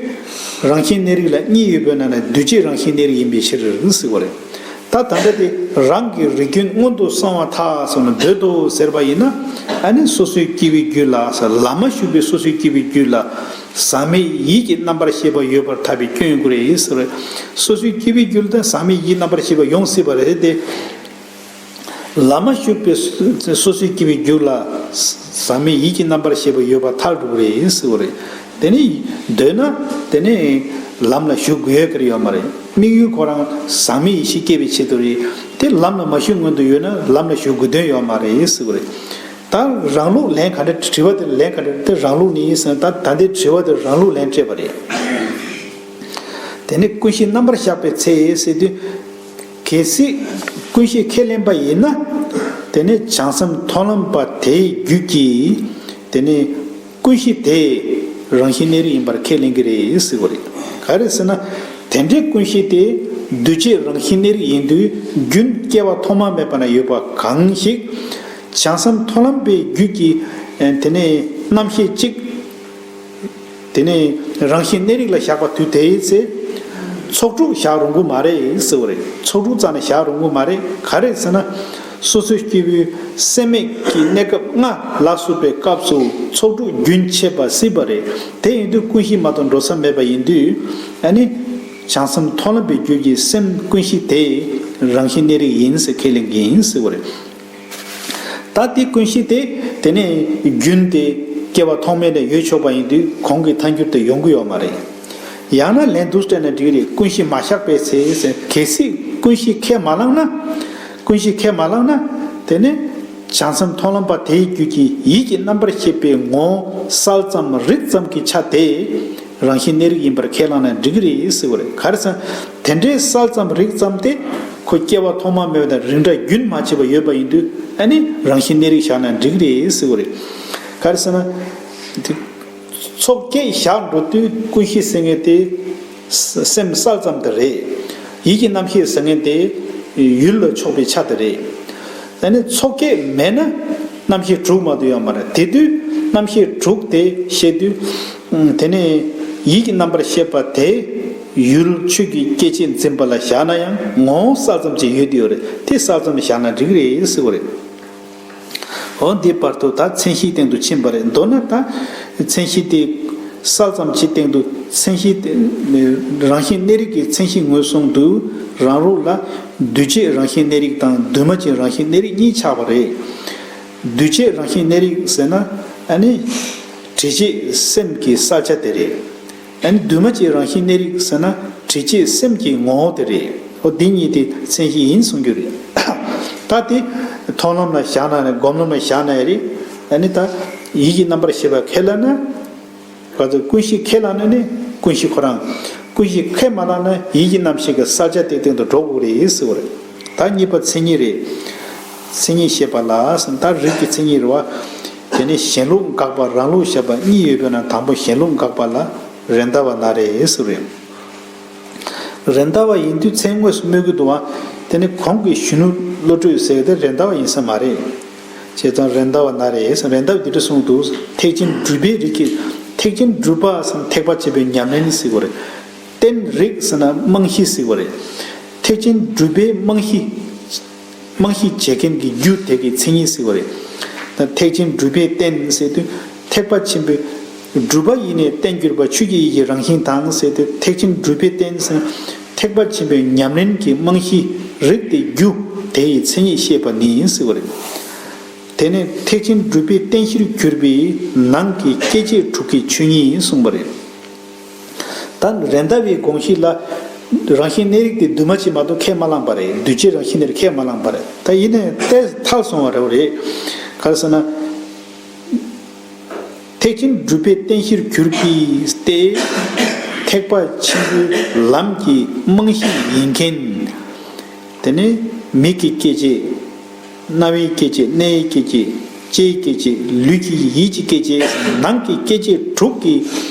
རང་བཞིན་གནས་རིགས་ལ་གཉིས་ཡོད་པའི་ནང་ནས་འདུས་བྱས་རང་བཞིན་གནས་རིགས་ཡིན་པའི་ཕྱིར་ཟེར་བ་རེད། ད་ད་ལྟ་དེ་རང་གི་རིགས་རྒྱུན་སྔོན་དུ་སོང་བ་ཐལ་སོང་ན་འདོད་དོ་ཟེར་བ་ཡིན་ན། ཨ་ནི་སོ་སོའི་སྐྱེ་བོའི་རྒྱུད་ལ་ལམ་མ་ཞུགས་པའི་སོ་སོའི་སྐྱེ་བོའི་རྒྱུད་ལ་ཟག་མེད་ཡིད་ཀྱི་རྣམ་པར་ཤེས་པ་ཡོད་པར་ཐལ་བའི་སྐྱོན་ཡོང་གི་རེད་ཟེར། སོ་སོའི་སྐྱེ་བོའི་རྒྱུད་ལ་ཟག་མེད་ཡིད་རྣམ་པར་ཤེས་པ་ཡོང་སྲིད་པ་རེད་དེ། ལམ་མ་ཞུགས་པའི་སོ་སོའི་སྐྱེ་བོའི་རྒྱུད་ལ་ཟག་མེད་ཡིད་ཀྱི་རྣམ་པར་ཤེས་པ་ཡོད་པར་ཐལ་འགྲོ་གི་རེད་ཟེར་བ་རེད། དེ་ནི་འདོད་ན་དེ་ནི་ལམ་ལ་ཞུགས་དགོས་ཡ་གི་ཡོད་མ་རེད། དམིགས་ཡུལ་ཁོ་རང་ཟག་མེད་ཡེ་ཤེས་སྐྱེ་བའི་ཆེད་དུ་རེད། དེ་ལམ་ལ་མ་ཞུགས་སྔོན་དུ་ཡོད་ན་ལམ་ལ་ཞུགས་དགོས་དོན་ཡོད་མ་རེད་ཟེར་བ་རེད། ད་རང་ལུགས་ལན་ག་འདྲ་དྲི་བ་དེ་ལན་ག་འདྲ་དེ་རང་ལུགས་ནི་ཡིན་ཟེར་ན། ད་ད་འདི་དྲི་བ་དེ་རང་ལུགས་ལན་སྤྲད་པ་རེད། དེ་ནི་ཀུན་གཞི་རྣམ་པར་གཞག་པའི་ཚེ་ཟེར་དུས། གལ་སྲིད་ཀུན་གཞི་ཁས་ལེན་པ་ཡིན་ན། དེ་ནི་བྱང་སེམས་མཐོང་ལམ་པ་དེའི་རྒྱུད་ཀྱི་དེ་ནི་ཀུན་གཞི་དེ་རང་བཞིན་གནས་རིགས་ཡིན་པར་ཁས་ལེན་གྱི་རེད་ཟེར་བ་རེད། ག་རེ་ཟེར་ན། དེ་འདྲའི་ཀུན་གཞི་དེ་འདུས་བྱས་རང་བཞིན་གནས་རིགས་ཡིན་དུས་རྒྱུན་སྐྱེ་བ་ཐོག་མ་མེད་པ་ན་ཡོད་པ་གང་ཞིག། བྱང་སེམས་མཐོང་ལམ་པའི་རྒྱུད་ཀྱི་དེ་ནི་རྣམ་ཤེས་གཅིག། དེ་ནི་རང་བཞིན་གནས་རིགས་ལ་བཞག་པ་དུས་དེའི་ཚེ། ཚོགས་དྲུག་བཞག་རུང་གི་མ་རེད་ཟེར་བ་རེད། ཚོགས་དྲུག་རྩ་ནས་བཞག་རུང་གི་མ་རེད། ག་རེ་ཟེར་ན། སོ་སོའི་སྐྱེ་བོའི་སེམས་མེད་ཀྱི་གནས་སྐབས་ལྔ་ལ་སོགས་པའི་སྐབས་སུ་ཚོགས་དྲུག་རྒྱུན་ཆད་པ་སྲིད་པ་རེད། དེ་ཡིན་དུས་ཀུན་གཞི་མ་གཏོགས་འགྲོ་ས་མེད་པ་ཡིན་དུས། ཨ་ནི། བྱང་སེམས་མཐོང་ལམ་པའི་རྒྱུད་ཀྱི་སེམས་ཀུན་གཞི་དེ་རང་བཞིན་གནས་རིགས་ཡིན་ཟེར་ཁས་ལེན་གྱི་ཡིན་ཟེར་བ་རེད། ད་དེ་ཀུན་གཞི་དེ་དེ་ནས་རྒྱུན་དེ་སྐྱེ་བ་ཐོག་མེད་ནས་ཡོད་ཆོག་པ་ཡིན་དུས་གོང་གི་ཐལ་འགྱུར་དེ་ཡོང་གི་ཡོད་མ་རེད། ཡང་ན་ལན་འདུག་སྤྲད་ན་འགྲིག་རེད། ཀུན་གཞི་མ་བཞག་པའི་ཚེ་ཟེར། གལ་སྲིད་ཀུན་གཞི་ཁས་མ་བླངས་ན། ཀུན་གཞི་ཁས་མ་བླངས་ན། དེ་ནས་བྱང་སེམས་མཐོང་ལམ་པ་དེའི་རྒྱུད་ཀྱི་ཡིད་ཀྱི་རྣམ་པར་ཤེས་པའི་ངོ་བོ་གསལ་ཙམ་རིག་ཙམ་གྱི་ཆ་དེ། རང་བཞིན་གནས་རིགས་ཡིན་པར་ཁས་བླངས་ན་འགྲིག་གི་རེད་ཟེར་བ་རེད། ག་རེ་ཟེར་ན། དེ་འདྲའི་གསལ་ཙམ་རིག་ཙམ་དེ་ཁོ་སྐྱེ་བ་ཐོག་མ་མེད་པ་དང་རིགས་འདྲ་རྒྱུན་མ་ཆད་པ་ཡོད་པ་ཡིན་དུས། ཨ་ནི་རང་བཞིན་གནས་རིགས་བཞག་ན་འགྲིག་གི་རེད་ཟེར་བ་རེད། ག་རེ་ཟེར་ན། དེ་ཚོགས་བརྒྱད་བཞག་འགྲོ་དུས་ཀུན་གཞི་ཟེར་མཁན་དེ་སེམས་གསལ་ཙམ་དེ་རེད། ཡིད་ཀྱི་རྣམ་ཤེས་ཟེར་མཁན་དེ་ཡུལ་ལ་ཕྱོགས་པའི་ཆ་དེ་རེད། ཨ་ནི་ཚོགས་བརྒྱད་མེད་ན་རྣམ་ཤེས་དྲུག་མ་གཏོགས་ཡོད་མ་རེད། དེ་དུས་རྣམ་ཤེས་དྲུག་དེ་བཤད་དུས། དེ་ནས་ཡིད་ཀྱི་རྣམ་པར་ཤེས་པ་དེ་ཡུལ་ཆོས་ཀྱི་སྐྱེ་མཆེད་འཛིན་པ་ལ་བཞག་ན་ཡང་ངོ་བོ་གསལ་ཙམ་ཅིག་ཡོད་དེ་ཡོད་རེད། དེ་གསལ་ཙམ་བཞག་ན་འགྲིག་རེད་ཟེར་བ་རེད། འོ་འདི་བར་དུ་ད་མཚན་གཞིའི་སྟེང་དུ་ཕྱིན་པ་རེད། མདོར་ན་ད་མཚན་གཞི་དེ་གསལ་ཙམ་གྱི་སྟེང་དུ་མཚན་གཞི་དེ་རང་བཞིན་གནས་རིགས་ཀྱི་མཚན་གཞི་ངོས་བཟུང་དུས་རང་ལུགས་ལ་འདུས་བྱས་རང་བཞིན་གནས་རིགས་དང་འདུས་མ་བྱས་རང་བཞིན་གནས་རིགས་གཉིས་ཆགས་པ་རེད། འདུས་བྱས་རང་བཞིན་གནས་རིགས་ཟེར་ན་ཨ་ནི་དྲི་བྱེད་སེམས་ཀྱི་གསལ་ཆ་དེ་རེད། ཨ་ནི་འདུས་མ་བྱས་རང་བཞིན་གནས་རིགས་ཟེར་ན་དྲི་བྱེད་སེམས་ཀྱི་ངོ་བོ་དེ་རེད། འོ་འདི་གཉིས་དེ་མཚན་གཞི་ཡིན་གསུང་རྒྱུ་རེད། ད་དེ་མཐོང་ལམ་ལ་བཞག་ན་རེད། སྒོམ་ལམ་ལ་བཞག་ན་ཡང་རེད། ཨ་ནི་ད་ཡིད་ཀྱི་རྣམ་པར་ཤེས་པ་ཁས་བླངས་ན། ག་ཚོད་ཀུན་གཞི་ཁས་བླངས་ན་ནི་ཀུན་གཞི་ཁོ་རང་། ཀུན་གཞི་ཁས་མ་བླངས་ན་ཡིད་ཀྱི་རྣམ་ཤེས་ཀྱི་གསལ་ཆ་དེ་སྟེང་དུ་འགྲོ་དགོས་རེད་ཟེར་བ་རེད། ད་གཉིས་པ་མཚན་ཉིད་རེད། མཚན་ཉིད་བཤད་པ་ལ་ཟེར། ད་རིགས་ཀྱི་མཚན་ཉིད་རེད་བ། དེ་ནི་གཞན་ལུགས་དགག་པ་རང་ལུགས་བཞག་པ་གཉིས་ཡོད་པའི་ནང་དང་པོ་གཞན་ལུགས་དགག་པ་ལ་རེད་མདའ་བ་ན་རེ་ཟེར་བ་རེད། རེད་མདའ་བ་ཡིན་དུས་མཚན་དངོས་སུ་སྨོས་ཀྱི་འདུག་བ། དེ་ནི་གོང་གི་གཞོན་ནུ་བློ་གྲོས་ཟེར་དེ་རེད་མདའ་བ་ཡིན་ས་མ་རེད། བྱས་ཙང་རེད་མདའ་བ་ན་རེ་ཟེར། རེད་མདའ་བས་འདི་འདྲ་གསུངས་འདུག། ཐེག་ཆེན་སྒྲུབ་པའི་རིགས་ཀྱི། ཐེག་ཆེན་སྒྲུབ་པ་ཟེར་ན་ཐེག་པ་ཆེན་པོའི་ཉམས་ལེན་ཟེར་བ་རེད། རྟེན་རིགས་ཟེར་ན་རྨང་གཞི་ཟེར་བ་རེད། ཐེག་ཆེན་སྒྲུབ་པའི་རྨང་གཞི། རྨང་གཞི་བྱེད་མཁན་གྱི་རྒྱུ་དེ་གི་མཚན་ཉིད་ཟེར་བ་རེད། ད་ཐེག་ཆེན་སྒྲུབ་པའི་རྟེན་ཟེར་དུས་ཐེག་པ་ཆེན་པོའི། སྒྲུབ་པ་ཡི་ནི་རྟེན་གྱུར་པ་ཆོས་ཀྱི་ཡིད་ཀྱི་རང་བཞིན་དང་ཟེར་དུས་ཐེག་ཆེན་སྒྲུབ་པའི་རྟེན་ཟེར་ན་ཐེག་པ་ཆེན་པོའི་ཉམས་ལེན་གྱི་རྨང་གཞི་རིགས་དེ་རྒྱུ་དེ་ཡི་མཚན་ཉིད་བཤད་པ་ནི་ཟེར་བ་རེད། དེ་ནས་ཐེག་ཆེན་སྒྲུབ་པའི་རྟེན་གཞིར་གྱུར་པའི་ནང་གི་སྐྱེ་མཆེད་དྲུག་གི་ཆོས་ཉིད་གསུངས་པ་རེད། ད་རེད་མདའ་བའི་དགོངས་གཞི་ལ་རང་བཞིན་གནས་རིགས་དེ་འདུས་མ་བྱས་མ་གཏོགས་ཁས་མ་བླངས་པ་རེད། འདུས་བྱས་རང་བཞིན་གནས་རིགས་ཁས་མ་བླངས་པ་རེད། ད་ཡིན་ནའི་ཏོག་ཙམ་ཐལ་སོང་བ་རེད། ག་རེ་ཟེར་ན། ཐེག་ཆེན་སྒྲུབ་པའི་རྟེན་གཞིར་གྱུར་པའི་སྟེ། ཐེག་པ་ཆེན་པོའི་ལམ་གྱི་རྨང་གཞི་ཡིན་མཁན། དེ་ནས་མིག་གི་སྐྱེ་མཆེད། རྣ་བའི་སྐྱེ་མཆེད། སྣའི་སྐྱེ་མཆེད། ལྕེའི་སྐྱེ་མཆེད། ལུས་ཀྱི་ཡིད་ཀྱི་སྐྱེ་མཆེད། ནང་གི་སྐྱེ་མཆེད་དྲུག་གི་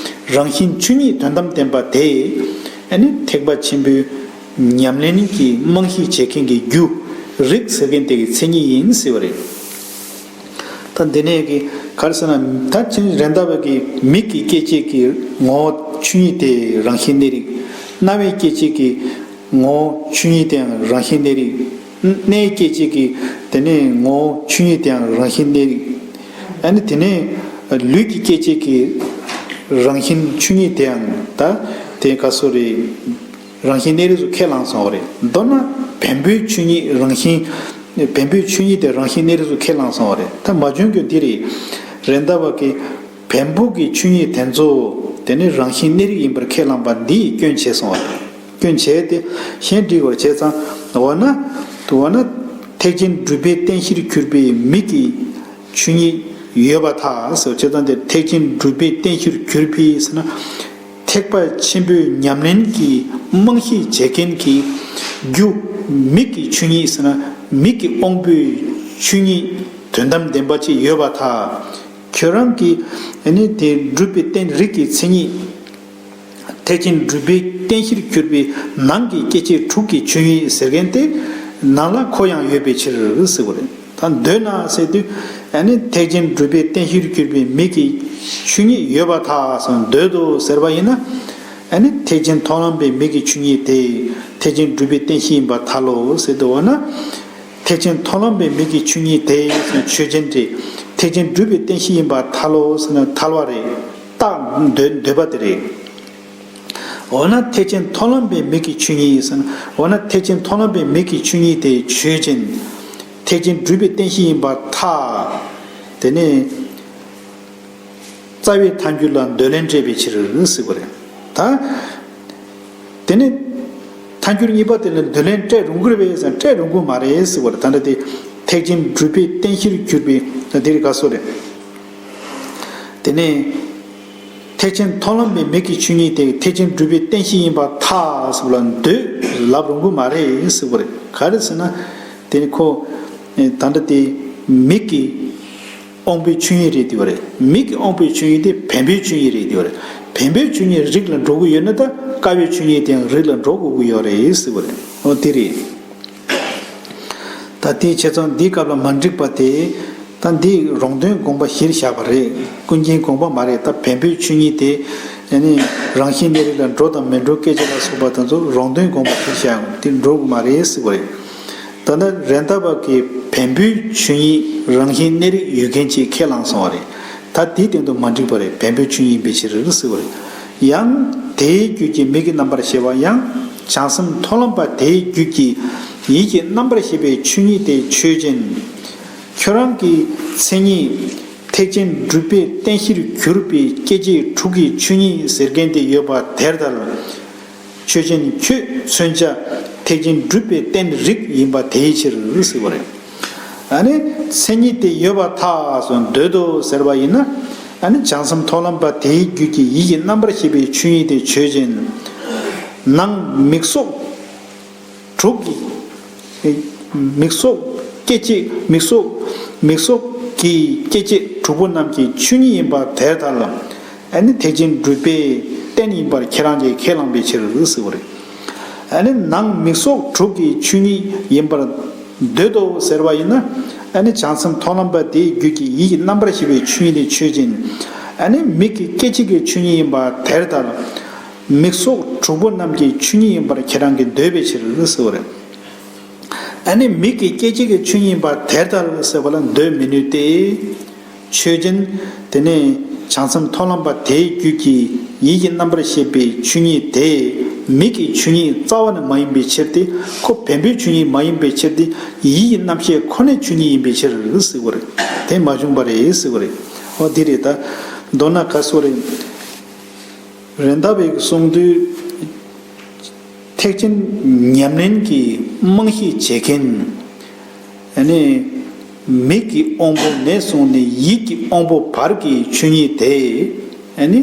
རང་བཞིན་ཆོས་ཉིད་དོན་དམ་བདེན་པ་དེ། ཨ་ནི་ཐེག་པ་ཆེན་པོའི་ཉམས་ལེན་གྱི་རྨང་གཞི་བྱེད་མཁན་གྱི་རྒྱུ། རིགས་ཟེར་མཁན་དེ་གི་མཚན་ཉིད་ཡིན་ཟེར་བ་རེད། ད་འདི་ནས་ཀྱི་ག་རེ་ཟེར་ན། ད་ཅིག་རེད་མདའ་བ་གི་མིག་གི་སྐྱེ་མཆེད་ཀྱི་ངོ་བོ་ཆོས་ཉིད་དེ་རང་བཞིན་གནས་རིགས། རྣ་བའི་སྐྱེ་མཆེད་ཀྱི་ངོ་བོ་ཆོས་ཉིད་དེའང་རང་བཞིན་གནས་རིགས། སྣའི་སྐྱེ་མཆེད་ཀྱི་དེ་ནས་ངོ་བོ་ཆོས་ཉིད་དེའང་རང་བཞིན་གནས་རིགས། ཨ་ནི་དེ་ནས་ལུས་ཀྱི་སྐྱེ་མཆེད་ཀྱི་རང་བཞིན་ཆོས་ཉིད་དེའང་ད་དེ་ག་སོ་རེད། རང་བཞིན་གནས་རིགས་སུ་ཁས་བླངས་སོང་བ་རེད། མདོར་ན་བེམ་པོའི་ཆོས་ཉིད་རང་བཞིན། བེམ་པོའི་ཆོས་ཉིད་དེ་རང་བཞིན་གནས་རིགས་སུ་ཁས་བླངས་སོང་བ་རེད། ད་མ་བྱུང་རྒྱུ་འདི་རེད། རེད་མདའ་བ་གི་བེམ་པོ་གི་ཆོས་ཉིད་དེ་ཚོ་དེ་ནི་རང་བཞིན་གནས་རིགས་ཡིན་པར་ཁས་བླངས་པ་འདིས་སྐྱོན་བྱས་སོང་བ་རེད། སྐྱོན་བྱས་ཏེ་གཞན་འགྲིག་པར་བྱས་ཙང་། འོ་ན། འོ་ན་ཐེག་ཆེན་སྒྲུབ་པའི་རྟེན་གཞིར་གྱུར་པའི་མིག་གི་ཆོས་ཉིད་ཡོད་པར་ཐལ་ཟེར། བྱས་ཙང་དེ་ཐེག་ཆེན་སྒྲུབ་པའི་རྟེན་གཞིར་གྱུར་པའི་ཟེར་ན། ཐེག་པ་ཆེན་པོའི་ཉམས་ལེན་གྱི་རྨང་གཞི་བྱེད་མཁན་གྱི་རྒྱུ། མིག་གི་ཆོས་ཉིད་ཟེར་ན་མིག་གི་དབང་པོའི་ཆོས་ཉིད་དོན་དམ་བདེན་པ་ཅིག་ཡོད་པར་ཐལ། ཁྱོད་རང་གིས་ཨ་ནི་དེ་སྒྲུབ་པའི་རྟེན་རིགས་ཀྱི་མཚན་ཉིད། ཐེག་ཆེན་སྒྲུབ་པའི་རྟེན་གཞིར་གྱུར་པའི་ནང་གི་སྐྱེ་མཆེད་དྲུག་གི་ཆོས་ཉིད་ཟེར་མཁན་དེ། ནང་ལ་ཁོ་ཡང་ཡོད་པའི་ཕྱིར་ཟེར་བ་རེད། ད་འདོད་ན་ཟེར་དུས། ཨ་ནི་ཐེག་ཆེན་སྒྲུབ་པའི་རྟེན་གཞིར་གྱུར་པའི་མིག་གི་ཆོས་ཉིད་ཡོད་པར་ཐལ་ཟེར་འདོད་དོ་ཟེར་བ་ཡིན་ན། ཨ་ནི་ཐེག་ཆེན་མཐོང་ལམ་པའི་མིག་གི་ཆོས་ཉིད་དེ་ཐེག་ཆེན་སྒྲུབ་པའི་རྟེན་གཞི་ཡིན་པར་ཐལ་ལོ་ཟེར་དུས། འོ་ན། ཐེག་ཆེན་མཐོང་ལམ་པའི་མིག་གི་ཆོས་ཉིད་དེ་ཆོས་ཅན་ཏེ། ཐེག་ཆེན་སྒྲུབ་པའི་རྟེན་གཞི་ཡིན་པར་ཐལ་ལོ་ཟེར་ན་ཐལ་བ་རེད། རྟགས་འདོད་འདོད་པ་དེ་རེད། འོ་ན་ཐེག་ཆེན་མཐོང་ལམ་པའི་མིག་གི་ཆོས་ཉིད་ཟེར་ན། འོ་ན་ཐེག་ཆེན་མཐོང་ལམ་པའི་མིག་གི་ཆོས་ཉིད་དེ་ཆོས་ཅན། ཐེག་ཆེན་སྒྲུབ་པའི་རྟེན་གཞི་ཡིན་པར་ཐལ། དེ་ནས་རྩ་བའི་ཐལ་འགྱུར་ལ་འདོད་ལན་སྤྲད་པའི་ཕྱིར་ཟེར་བ་རེད། ད། དེ་ནས་ཐལ་འགྱུར་གཉིས་པ་དེ་ལ་འདོད་ལན་སྤྲད་རུང་གི་རེད་པས་ཟེར་ན་སྤྲད་རུང་གི་མ་རེད་ཟེར་བ་རེད། ད་ལྟ་དེ་ཐེག་ཆེན་སྒྲུབ་པའི་རྟེན་གཞིར་གྱུར་པའི། ད་དེ་རིགས་ག་སོ་རེད། དེ་ནས་ཐེག་ཆེན་མཐོང་ལམ་པའི་མིག་གི་ཆོས་ཉིད་དེ་ཐེག་ཆེན་སྒྲུབ་པའི་རྟེན་གཞི་ཡིན་པར་ཐལ་ཟེར་བ་ལ་འདོད་ལབ་རུང་གི་མ་རེད་ཟེར་བ་རེད། ག་རེ་ཟེར་ན། དེ་ནི་ཁོ། ད་ལྟ་དེ་མིག་གི་དབང་པོའི་ཆོས་ཉིད་རེད་དེ་བ་རེད། མིག་གི་དབང་པོའི་ཆོས་ཉིད་དེ་བེམ་པོའི་ཆོས་ཉིད་རེད་དེ་བ་རེད། བེམ་པོའི་ཆོས་ཉིད་རིགས་ལ་འགྲོ་གི་ཡོད་ན། ད་ཀ་བའི་ཆོས་ཉིད་དེའང་རིགས་ལ་འགྲོ་དགོས་ཀྱི་ཡོད་རེད་ཟེར་བ་རེད། འོ་དེ་རེད། ད་དེའི་ཆེད་ཚང་འདིའི་སྐབས་ལ་མ་འགྲིག་པ་དེ། ད་འདི་རོང་སྟོན་དགོངས་པ་གཞིར་བཞག་པ་རེད། ཀུན་མཁྱེན་དགོངས་པ་མ་རེད། ད་བེམ་པོའི་ཆོས་ཉིད་དེ། ཨ་ནི་རང་བཞིན་གནས་རིགས་ལ་འགྲོ་དང་མི་འགྲོ་སྐད་ཆ་ལ་སོགས་པ་དེ་ཚོ་རོང་སྟོན་དགོངས་པ་གཞིར་བཞག་ཡོང་དེ་འགྲོ་གི་མ་རེད་ཟེར་བ་རེད། ད་ནི་རེད་མདའ་བ་གིས་བེམ་པོའི་ཆོས་ཉིད་རང་བཞིན་གནས་རིགས་ཡོད་མཁན་ཅིག་ཁས་བླངས་སོང་བ་རེད། ད་དེའི་སྟེང་དུ་མ་འགྲིག་པ་རེད། བེམ་པོའི་ཆོས་ཉིད་ཡིན་པའི་ཕྱིར་ཟེར་བ་རེད། ཡང་དེའི་རྒྱུད་ཀྱི་མིག་གི་རྣམ་པར་ཤེས་པ་ཡང་བྱང་སེམས་མཐོང་ལམ་པ་དེའི་རྒྱུད་ཀྱི་ཡིད་ཀྱི་རྣམ་པར་ཤེས་པའི་ཆོས་ཉིད་དེ་ཆོས་ཅན། ཁྱོད་རང་གི་མཚན་ཉིད་ཐེག་ཆེན་སྒྲུབ་པའི་རྟེན་གཞིར་གྱུར་པའི་སྐྱེ་མཆེད་དྲུག་གི་ཆོས་ཉིད་ཟེར་མཁན་དེ་ཡོད་པ་དེར་ཐལ། ཆོས་ཅན། ཁྱོད་མཚོན་བྱ་ཐེག་ཆེན་སྒྲུབ་པའི་རྟེན་རིགས་ཡིན་པ་དེའི་ཕྱིར་ཟེར་བ་རེད། ཨ་ནི་མཚན་ཉིད་དེ་ཡོད་པར་ཐལ་ཟེར་འདོད་དོ་ཟེར་བ་ཡིན་ན། ཨ་ནི་བྱང་སེམས་མཐོང་ལམ་པ་དེའི་རྒྱུད་ཀྱི་ཡིད་ཀྱི་རྣམ་པར་ཤེས་པའི་ཆོས་ཉིད་དེ་ཆོས་ཅན། ནང་མིག་སོགས་དྲུག་གི། མིག་སོགས་སྐྱེ་མཆེད། མིག་སོགས། མིག་སོགས་ཀྱི་སྐྱེ་མཆེད་དྲུག་པོ་རྣམས་ཀྱི་ཆོས་ཉིད་ཡིན་པ་དེར་ཐལ། ཨ་ནི་ཐེག་ཆེན་སྒྲུབ་པའི་རྟེན་ཡིན་པར་ཁྱེད་རང་གིས་ཁས་བླངས་པའི་ཕྱིར་ཟེར་བ་རེད། ཨ་ནི་ནང་མིག་སོགས་དྲུག་གི་ཆོས་ཉིད་ཡིན་པར་འདོད་དོ་ཟེར་བ་ཡིན་ན། ཨ་ནི་བྱང་སེམས་མཐོང་ལམ་པ་དེའི་རྒྱུད་ཀྱི་ཡིད་ཀྱི་རྣམ་པར་ཤེས་པའི་ཆོས་ཉིད་དེ་ཆོས་ཅན། ཨ་ནི་མིག་གི་སྐྱེ་མཆེད་ཀྱི་ཆོས་ཉིད་ཡིན་པ་དེར་ཐལ། མིག་སོགས་དྲུག་པོ་རྣམས་ཀྱི་ཆོས་ཉིད་ཡིན་པར་ཁྱེད་རང་གིས་འདོད་པའི་ཕྱིར་ཟེར་བ་རེད། ཨ་ནི་མིག་གི་སྐྱེ་མཆེད་ཀྱི་ཆོས་ཉིད་ཡིན་པ་དེར་ཐལ་ཟེར་བ་ལ་འདོད་མི་ནུས་ཏེ། ཆོས་ཅན། དེ་ནས་བྱང་སེམས་མཐོང་ལམ་པ་དེའི་རྒྱུད་ཀྱི་ཡིད་ཀྱི་རྣམ་པར་ཤེས་པའི་ཆོས་ཉིད་དེ་མིག་གི་ཆོས་ཉིད་རྩ་བ་ནས་མ་ཡིན་པའི་ཕྱིར་ཏེ། ཁོ་བེམ་པོའི་ཆོས་ཉིད་མ་ཡིན་པའི་ཕྱིར་ཏེ། ཡིད་ཀྱི་རྣམ་ཤེས་ཁོ་ནའི་ཆོས་ཉིད་ཡིན་པའི་ཕྱིར་ཟེར་བ་རེད། དེ་མ་བྱུང་བ་རེད་ཟེར་བ་རེད། འོ་དེ་རེད། ད་མདོར་ན་ག་སོ་རེད། རེད། ད་བའི་གསུང་དུས། ཐེག་ཆེན་ཉམས་ལེན་གྱི་རྨང་གཞི་བྱེད་མཁན། ཨ་ནི། མིག་གི་དབང་པོ་ནས་བཟུང་ནས་ཡིད་ཀྱི་དབང་པོ་བར་གྱི་ཆོས་ཉིད་དེ། ཨ་ནི།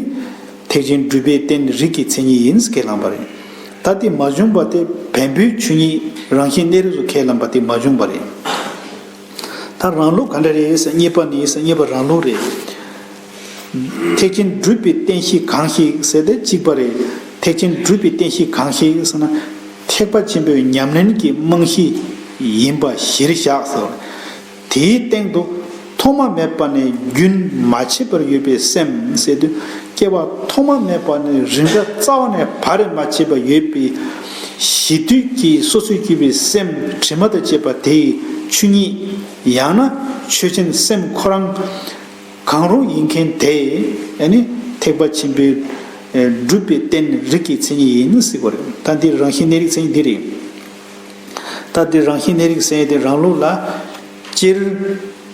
ཐེག་ཆེན་སྒྲུབ་པའི་རྟེན་རིགས་ཀྱི་མཚན་ཉིད་ཡིན་ཟེར་ཁས་བླངས་པ་རེད། ད་དེ་མ་བྱུང་བ་དེ་བེམ་པོའི་ཆོས་ཉིད་རང་བཞིན་གནས་རིགས་སུ་ཁས་བླངས་པ་དེ་མ་བྱུང་བ་རེད། ད་རང་ལུགས་ག་འདྲ་རེད་ཟེར་གཉིས་པ་ནི་ཟེར་གཉིས་པ་རང་ལུགས་རེད། ཐེག་ཆེན་སྒྲུབ་པའི་རྟེན་གཞི་གང་ཞིག་ཟེར་ཏེ་གཅིག་པ་རེད། ཐེག་ཆེན་སྒྲུབ་པའི་རྟེན་གཞི་གང་ཞིག་ཟེར་ན། ཐེག་པ་ཆེན་པོའི་ཉམས་ལེན་གྱི་རྨང་གཞི་ཡིན་པ་གཞིར་བཞག་ཟེར། དེའི་སྟེང་དུ་ཐོག་མ་མེད་པ་ནས་རྒྱུན་མ་ཆད་པར་ཡོད་པའི་སེམས་ཟེར་དུས། སྐྱེ་བ་ཐོག་མ་མེད་པ་ནས་རིང་སྒྲ་རྩ་བ་ནས་བར་མ་ཆད་པར་ཡོད་པའི་གཞི་དུས་ཀྱི་སོ་སོར་གྱུར་པའི་སེམས་དྲི་མ་དང་བཅས་པ་དེའི་ཆོས་ཉིད། ཡང་ན་ཆོས་ཅན་སེམས་ཁོ་རང་གང་རུང་ཡིན་མཁན་དེ། ཨ་ནི་ཐེག་པ་ཆེན་པོའི་སྒྲུབ་པའི་རྟེན་རིགས་ཀྱི་མཚན་ཉིད་ཡིན་ཟེར་བ་རེད། ད་འདི་རང་བཞིན་གནས་རིགས་མཚན་ཉིད་འདི་རེད། ད་འདི་རང་བཞིན་གནས་རིགས་ཟེར་ཡས་དེ་རང་ལུགས་ལ། སྤྱིར་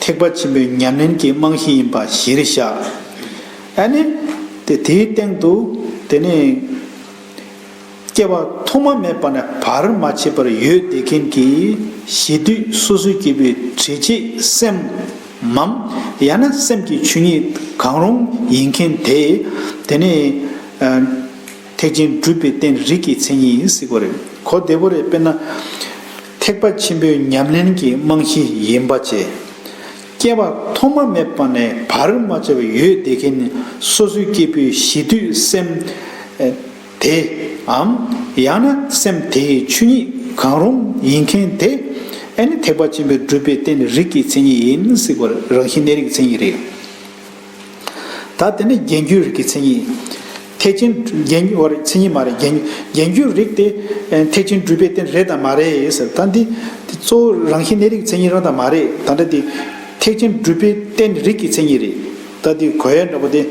ཐེག་པ་ཆེན་པོའི་ཉམས་ལེན་གྱི་རྨང་གཞི་ཡིན་པ་གཞིར་བཞག། ཨ་ནི། དེ་དེའི་སྟེང་དུ། དེ་ནས། སྐྱེ་བ་ཐོག་མ་མེད་པ་ནས་བར་མ་ཆད་པར་ཡོད་བསྡད་མཁན་གྱི་གཞི་དུས་སོ་སོར་གྱུར་པའི་དྲི་བཅས་སེམས་མམ། ཡང་ན་སེམས་ཀྱི་ཆོས་ཉིད་གང་རུང་ཡིན་མཁན་དེ། དེ་ནི། ཨ། ཐེག་ཆེན་སྒྲུབ་པའི་རྟེན་རིགས་ཀྱི་མཚན་ཉིད་ཟེར་གྱི་ཡོད་རེད། གོ་བདེ་པོ་རེད། དཔེར་ན། ཐེག་པ་ཆེན་པོའི་ཉམས་ལེན་གྱི་རྨང་གཞི་ཡིན་པ་བཅས། སྐྱེ་བ་ཐོག་མ་མེད་པ་ནས་བར་མ་ཆད་པར་ཡོད་བསྡད་མཁན་སོ་སོར་གྱུར་པའི་གཞི་དུས་སེམས་དེའམ། ཡང་ན་སེམས་དེའི་ཆོས་ཉིད་གང་རུང་ཡིན་མཁན་དེ། ཨ་ནི་ཐེག་པ་ཆེན་པོའི་སྒྲུབ་པའི་རྟེན་རིགས་ཀྱི་མཚན་ཉིད་ཡིན་ཟེར་གྱི་ཡོད་རེད། རང་བཞིན་གནས་རིགས་མཚན་ཉིད་རེད། ད་དེ་ནི་རྒྱན་གྱུར་རིགས་ཀྱི་མཚན་ཉིད། ཐེག་ཆེན་རྒྱན་གྱུར་མཚན་ཉིད་མ་རེད། རྒྱན་རྒྱན་གྱུར་རིགས་དེ་ཐེག་ཆེན་སྒྲུབ་པའི་རྟེན་རེད་དམ་མ་རེད་ཟེར། ད་འདི་དེ་གཙོ་བོ་རང་བཞིན་གནས་རིགས་མཚན་ཉིད་རང་དང་མ་རེད། ད་ལྟ་དེ་ཐེག་ཆེན་སྒྲུབ་པའི་རྟེན་རིགས་ཀྱི་མཚན་ཉིད་རེད། ད་འདི་གོ་ཡ་འདྲ་པོ་དེ་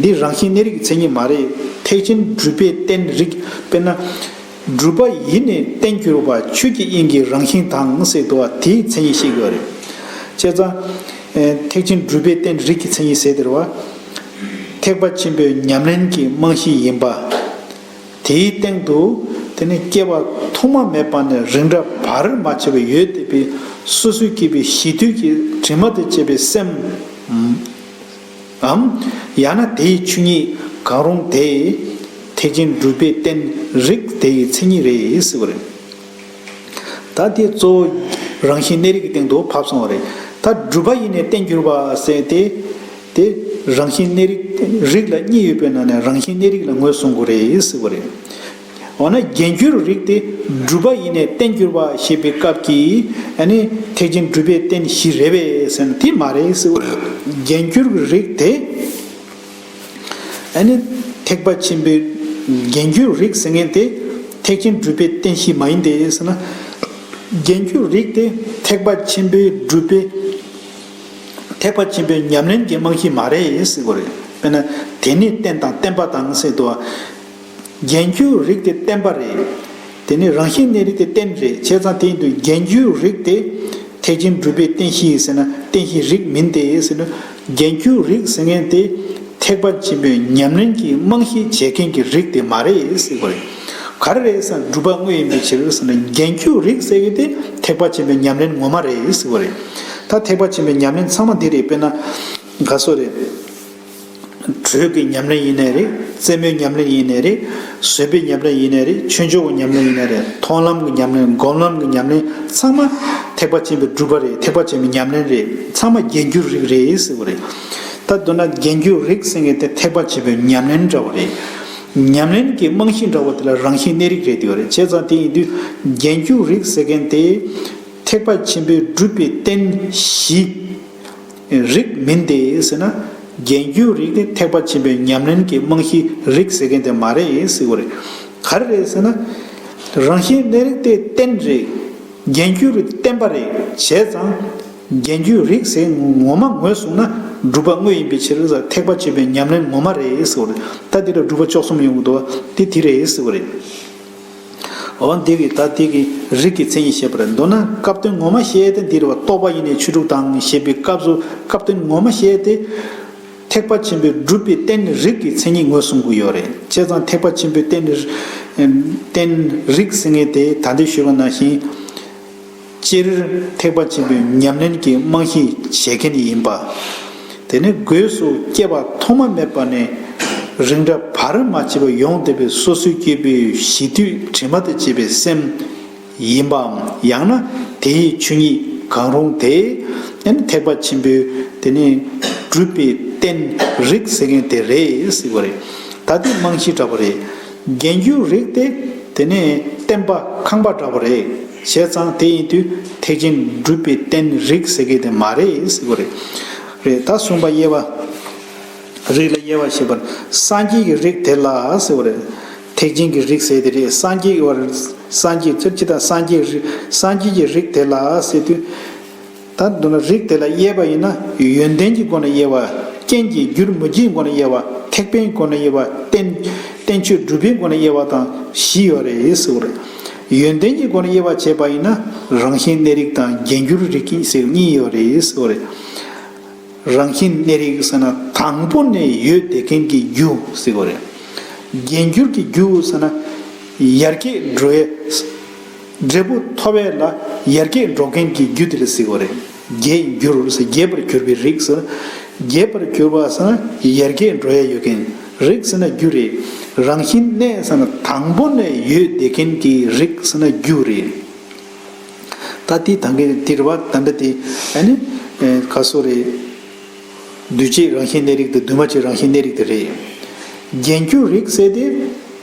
འདི་རང་བཞིན་གནས་རིགས་ཀྱི་མཚན་ཉིད་མ་རེད། ཐེག་ཆེན་སྒྲུབ་པའི་རྟེན་རིགས། དཔེར་ན། སྒྲུབ་པ་ཡི་ནི་རྟེན་གྱུར་པ། ཆོས་ཀྱི་དབྱིངས་ཀྱི་རང་བཞིན་དང་ཟེར་འདུག་པ། དེའི་མཚན་ཉིད་བཤད་ཀྱི་ཡོད་རེད། བྱས་ཙང་། ཐེག་ཆེན་སྒྲུབ་པའི་རྟེན་རིགས་ཀྱི་མཚན་ཉིད་ཟེར་དེ་རེད་པ། ཐེག་པ་ཆེན་པོའི་ཉམས་ལེན་གྱི་རྨང་གཞི་ཡིན་པ། དེའི་སྟེང་དུ། དེ་ནི་སྐྱེ་བ་ཐོག་མ་མེད་པ་ནས་རིང་སྒྲ་བར་མ་ཆད་པར་ཡོད་བསྡད་པའི་སོ་སོར་གྱུར་པའི་གཞི་དུས་ཀྱི་དྲི་མ་དང་བཅས་པའི་སེམས། འམ། ཡང་ན་དེའི་ཆོས་ཉིད་གང་རུང་དེ། ཐེག་ཆེན་སྒྲུབ་པའི་རྟེན་རིགས་དེའི་མཚན་ཉིད་རེད་ཟེར་བ་རེད། ད་དེ་གཙོ་བོ་རང་བཞིན་གནས་རིགས་ཀྱི་སྟེང་དུ་ཕབ་སོང་བ་རེད། ད་སྒྲུབ་པ་ཡི་ནི་རྟེན་གྱུར་པ་ཟེར་དེ། དེ་རང་བཞིན་གནས་རིགས་རིགས་ལ་གཉིས་ཡོད་པའི་ནང་ནས་རང་བཞིན་གནས་རིགས་ལ་ངོས་བཟུང་དགོས་རེད་ཟེར་བ་རེད། འོ་ན་རྒྱན་གྱུར་རིགས་དེ་སྒྲུབ་པ་ཡི་ནི་རྟེན་གྱུར་པ་ཞེས་པའི་སྐབས་ཀྱི། ཨ་ནི་ཐེག་ཆེན་སྒྲུབ་པའི་རྟེན་གཞི་རེད་པས་ཟེར་ན་དེ་མ་རེད་ཟེར་བ་རེད། རྒྱན་གྱུར་རིགས་དེ། ཨ་ནི་ཐེག་པ་ཆེན་པོའི་རྒྱན་གྱུར་རིགས་ཟེར་མཁན་དེ་ཐེག་ཆེན་སྒྲུབ་པའི་རྟེན་གཞི་མ་ཡིན་ཏེ་ཟེར་ན། རྒྱན་གྱུར་རིགས་དེ་ཐེག་པ་ཆེན་པོའི་སྒྲུབ་པའི། ཐེག་པ་ཆེན་པོའི་ཉམས་ལེན་གྱི་རྨང་གཞི་མ་རེད་ཟེར་དགོས་རེད། དཔེར་ན། དེ་ནི་རྟེན་དང་བརྟེན་པ་དང་ཟེར་འདུག་པ། རྒྱན་གྱུར་རིགས་དེ་བརྟེན་པ་རེད། དེ་ནི་རང་བཞིན་གནས་རིགས་དེ་རྟེན་རེད། བྱས་ཙང་དེ་ཡིན་དུས་རྒྱན་གྱུར་རིགས་དེ་ཐེག་ཆེན་སྒྲུབ་པའི་རྟེན་གཞི་ཡིན་ཟེར་ན་རྟེན་གཞི་རིགས་མིན་ཏེ་ཟེར་ན། རྒྱན་གྱུར་རིགས་ཟེར་མཁན་དེ་ཐེག་པ་ཆེན་པོའི་ཉམས་ལེན་གྱི་རྨང་གཞི་བྱེད་མཁན་གྱི་རིགས་དེ་མ་རེད་ཟེར་དགོས་རེད། ག་རེ་རེད་ཟེར་ན་སྒྲུབ་པ་དངོས་ཡིན་པའི་ཕྱིར་ཟེར་ན། རྒྱན་གྱུར་རིགས་ཟེར་མཁན་དེ་ཐེག་པ་ཆེན་པོའི་ཉམས་ལེན་ངོ་མ་རེད་ཟེར་དགོས་རེད། ད་ཐེག་པ་ཆེན་པོའི་ཉམས་ལེན་ཚང་མ་འདི་རེད། དཔེར་ན། ག་སོ་རེད། དྲོད་ཀྱི་ཉམས་ལེན་ཡིན་ནའི་རེད། རྩེད་མོའི་ཉམས་ལེན་ཡིན་ནའི་རེད། བཟོད་པའི་ཉམས་ལེན་ཡིན་ནའི་རེད། ཆོས་མཆོག་གི་ཉམས་ལེན་ཡིན་ནའི་རེད། མཐོང་ལམ་གྱི་ཉམས་ལེན། སྒོམ་ལམ་གྱི་ཉམས་ལེན་ཚང་མ་ཐེག་པ་ཆེན་པོའི་སྒྲུབ་པ་རེད། ཐེག་པ་ཆེན་པོའི་ཉམས་ལེན་རེད། ཚང་མ་རྒྱན་གྱུར་རིགས་རེད་ཟེར་བ་རེད། ད་མདོར་ན་རྒྱན་གྱུར་རིགས་ཟེར་མཁན་དེ་ཐེག་པ་ཆེན་པོའི་ཉམས་ལེན་འདྲ་བོ་རེད། ཉམས་ལེན་གྱི་རྨང་གཞི་འདྲ་བོ་དེ་ལ་རང་བཞིན་གནས་རིགས་རེད་དེ་བ་རེད། བྱས་ཙང་དེ་ཡིན་དུས་རྒྱན་གྱུར་རིགས་ཟེར་མཁན་དེ་ཐེག་པ་ཆེན་པོའི་སྒྲུབ་པའི་རྟེན་གཞི། རིགས་མིན་ཏེ་ཟེར་ན། རྒྱན་གྱུར་རིགས་དེ་ཐེག་པ་ཆེན་པོའི་ཉམས་ལེན་གྱི་རྨང་གཞི་རིགས་ཟེར་མཁན་དེ་མ་རེད་ཟེར་བ་རེད། ག་རེ་རེད་ཟེར་ན། རང་བཞིན་གནས་རིགས་དེ་རྟེན་རེད། རྒྱན་གྱུར་རིགས་བརྟེན་པ་རེད། བྱས་ཙང་། རྒྱན་གྱུར་རིགས་ཟེར་ངོ་མ་ངོས་བཟུང་ན་སྒྲུབ་པ་དངོས་ཡིན་པའི་ཕྱིར་ཟེར། ཐེག་པ་ཆེན་པོའི་ཉམས་ལེན་ངོ་མ་རེད་ཟེར་བ་རེད། ད་འདི་ལ་སྒྲུབ་པ་བཅུ་གསུམ་ཡོང་གི་འདུག་བ། དེ་དེ་རེད་ཟེར་བ་རེད། འོ་འདི་གི་ད་འདི་གི་རིགས་ཀྱི་མཚན་ཉིད་བཤད་པ་རེད། མདོར་ན་སྐབས་དོན་ངོ་མ་བཤད་དེ་འདི་རེད་བ། རྟོགས་པ་ཡི་ནི་ཆོས་དྲུག་དང་ཞེས་པའི་སྐབས་སུ་སྐབས་དོན་ངོ་མ་བཤད་དེ། ཐེག་པ་ཆེན་པོའི་སྒྲུབ་པའི་རྟེན་རིགས་ཀྱི་མཚན་ཉིད་ངོས་བཟུང་གི་ཡོད་རེད། བྱས་ཙང་ཐེག་པ་ཆེན་པོའི་རྟེན་རྟེན་རིགས་ཟེར་མཁན་དེ་ད་ལྟ་ཞུས་པ་ནང་བཞིན། སྤྱིར་ཐེག་པ་ཆེན་པོའི་ཉམས་ལེན་གྱི་རྨང་གཞི་བྱེད་མཁན་ཡིན་པ། དེ་ནས་སྒོས་སུ་སྐྱེ་བ་ཐོག་མ་མེད་པ་ནས་རིགས་འདྲ་བར་མ་ཆད་པར་ཡོང་བསྡད་པའི་སོ་སོའི་སྐྱེ་བོའི་གཞི་དུས་དྲི་མ་དང་བཅས་པའི་སེམས་ཡིན་པའམ། ཡང་ན་དེའི་ཆོས་ཉིད་གང་རུང་དེ་ཐེག་པ་ཆེན་པོའི་དེ་ནས་སྒྲུབ་པའི་རྟེན་རིགས་ཟེར་མཁན་དེ་རེད་ཟེར་བ་རེད། ད་དེ་རྨང་གཞི་འདྲ་པོ་རེད། རྒྱན་གྱུར་རིགས་དེ་དེ་ནས་བརྟེན་པ་ཁང་པ་འདྲ་པོ་རེད། བྱས་ཙང་དེ་ཡིན་དུས་ཐེག་ཆེན་སྒྲུབ་པའི་རྟེན་རིགས་ཟེར་མཁན་དེ་མ་རེད་ཟེར་བ་རེད། རེད། ད་གསུམ་པ་དབྱེ་བ། རིགས་ལ་དབྱེ་བ་ཕྱེ་བར་སངས་རྒྱས་ཀྱི་རིགས་དེ་ལ་ཟེར་བ་རེད། ཐེག་ཆེན་གྱི་རིགས་ཟེར་དེ་རེད། སངས་རྒྱས་ཀྱི་བར་སངས་རྒྱས་ཚུལ་ཅི་དང་སངས་རྒྱས་རིགས་སངས་རྒྱས་ཀྱི་རིགས་དེ་ལ་ཟེར་དུས། ད་མདོར་ན་རིགས་དེ་ལ་དབྱེ་བ་ཡིན་ན་ཡོན་ཏན་གྱི་སྒོ་ནས་དབྱེ་བ། རྐྱེན་གྱིས་བསྒྱུར་མི་བསྒྱུར་གྱི་སྒོ་ནས་དབྱེ་བ། ཐེག་པའི་སྒོ་ནས་དབྱེ་བ། རྟེན་རྟེན་ཆོས་སྒྲུབ་པའི་སྒོ་ནས་དབྱེ་བ་དང་བཞི་ཡོད་རེད་ཟེར་བ་རེད། ཡོན་ཏན་གྱི་སྒོ་ནས་དབྱེ་བ་བྱས་པ་ཡིན་ན་རང་བཞིན་གནས་རིགས་དང་རྒྱན་གྱུར་རིགས་ཟེར་གཉིས་ཡོད་རེད་ཟེར་བ་རེད། རང་བཞིན་གནས་རིགས་ཟེར་ན་དང་པོ་ནས་ཡོད་བསྡད་མཁན་གྱི་རྒྱུ་ཟེར་བ་རེད། རྒྱན་གྱུར་གྱི་རྒྱུ་ཟེར་ན་ཡར་རྒྱས་འགྲོ་ཡས། འབྲས་བུ་ཐོབ་ཡས་ལ་ཡར་རྒྱས་འགྲོ་མཁན་གྱི་རྒྱུ་དེ་ལ་ཟེར་བ་རེད། རྒྱས་འགྱུར་ཟེར་རྒྱས་པར་གྱུར་པའི་རིགས་ཟེར། རྒྱས་པར་གྱུར་པ་ཟེར་ན་ཡར་རྒྱས་འགྲོ་ཡས་ཡོད་མཁན། རིགས་ཟེར་ན་རྒྱུ་རེད། རང་བཞིན་གནས་ཟེར་ན་དང་པོ་ནས་ཡོད་བསྡད་མཁན་གྱི་རིགས་ཟེར་ན་རྒྱུ་རེད། ད་དེ་དང་གི་དེ་རེད་བ། ད་འདྲ་དེ་ཨ་ནི་ཨེ་ག་སོ་རེད། འདུས་བྱས་རང་བཞིན་གནས་རིགས་དེ་འདུས་མ་བྱས་རང་བཞིན་གནས་རིགས་དེ་རེད། རྒྱན་གྱུར་རིགས་ཟེར་དེ་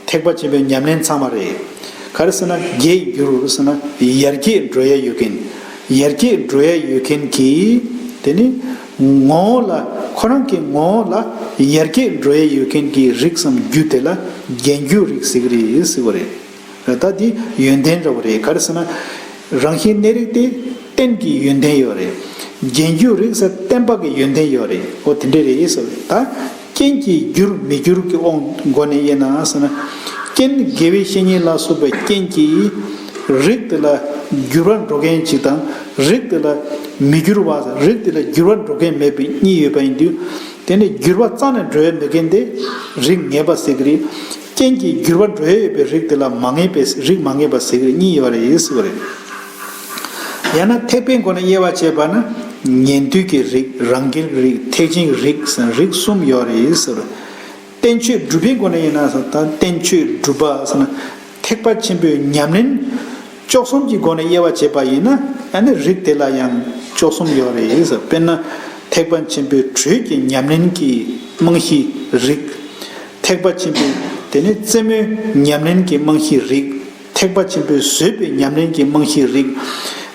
ཐེག་པ་ཆེན་པོའི་ཉམས་ལེན་ཚང་མ་རེད། ག་རེ་ཟེར་ན་རྒྱས་འགྱུར་ཟེར་ན་ཡར་རྒྱས་འགྲོ་ཡ་ཡོད་མཁན། ཡར་རྒྱས་འགྲོ་ཡ་ཡོད་མཁན་གྱི་དེ་ནི་ངོ་བོ་ལ་ཁོ་རང་གི་ངོ་བོ་ལ་ཡར་རྒྱས་འགྲོ་ཡ་ཡོད་མཁན་གྱི་རིགས་སམ་རྒྱུ་དེ་ལ་རྒྱན་གྱུར་རིགས་ཟེར་གི་རེད་ཟེར་བ་རེད། ད་འདི་ཡོན་ཏན་འདྲ་བོ་རེད། ག་རེ་ཟེར་ན། རང་བཞིན་གནས་རིགས་དེ་རྟེན་གྱི་ཡོན་ཏན་ཡོད་རེད། རྒྱན་གྱུར་རིགས་ཟེར་བརྟེན་པ་གི་ཡོན་ཏན་ཡོད་རེད། འོ་དེ་འདྲ་རེད་ཟེར། ད་རྐྱེན་གྱིས་བསྒྱུར་མི་བསྒྱུར་གྱི་དབང་སྒོ་ནས་དབྱེ་ན་ཟེར་ན། རྐྱེན་དགེ་བའི་བཤེས་གཉེན་ལ་སོགས་པའི་རྐྱེན་གྱིས་རིགས་དེ་ལ་འགྱུར་བ་འགྲོ་མཁན་གཅིག་དང་། རིགས་དེ་ལ་མི་འགྱུར་བ། རིགས་དེ་ལ་འགྱུར་བ་འགྲོ་མཁན་མེད་པའི་གཉིས་ཡོད་པ་ཡིན་དུས། དེ་ནི་འགྱུར་བ་རྩ་ནས་འགྲོ་ཡ་མེད་མཁན་དེ་རིགས་ངེས་པ་ཟེར་གི་རེད། རྐྱེན་གྱིས་འགྱུར་བ་འགྲོ་ཡ་ཡོད་པའི་རིགས་དེ་ལ་མ་ངེས་པའི་རིགས་མ་ངེས་པ་ཟེར་གི་རེད། གཉིས་ཡོད་རེད་ཟེར་བ་རེད། ཡང་ན་ཐེག་པའི་སྒོ་ནས་དབྱེ་བ་བྱས་པ་ན་ཉན་ཐོས་ཀྱི་རིགས། རང་རྒྱལ་གྱི་རིགས། ཐེག་ཆེན་གྱི་རིགས་ཟེར་རིགས་གསུམ་ཡོད་རེད་ཟེར། རྟེན་ཆོས་སྒྲུབ་པའི་སྒོ་ནས་ཡིན་ན་ཟེར། ད་རྟེན་ཆོས་སྒྲུབ་པ་ཟེར་ན་ཐེག་པ་ཆེན་པོའི་ཉམས་ལེན་བཅུ་གསུམ་གྱི་སྒོ་ནས་དབྱེ་བ་བྱས་པ་ཡིན་ན་ཨ་ནི་རིགས་དེ་ལ་ཡང་བཅུ་གསུམ་ཡོད་རེད་ཟེར། དཔེར་ན་ཐེག་པ་ཆེན་པོའི་དྲོད་ཀྱི་ཉམས་ལེན་གྱི་རྨང་གཞིའི་རིགས། ཐེག་པ་ཆེན་པོའི་དེ་ནི་རྩེ་མོའི་ཉམས་ལེན་གྱི་རྨང་གཞིའི་རིགས། ཐེག་པ་ཆེན་པོའི་བཟོད་པའི་ཉམས་ལེན་གྱི་རྨང་གཞིའི་རིགས།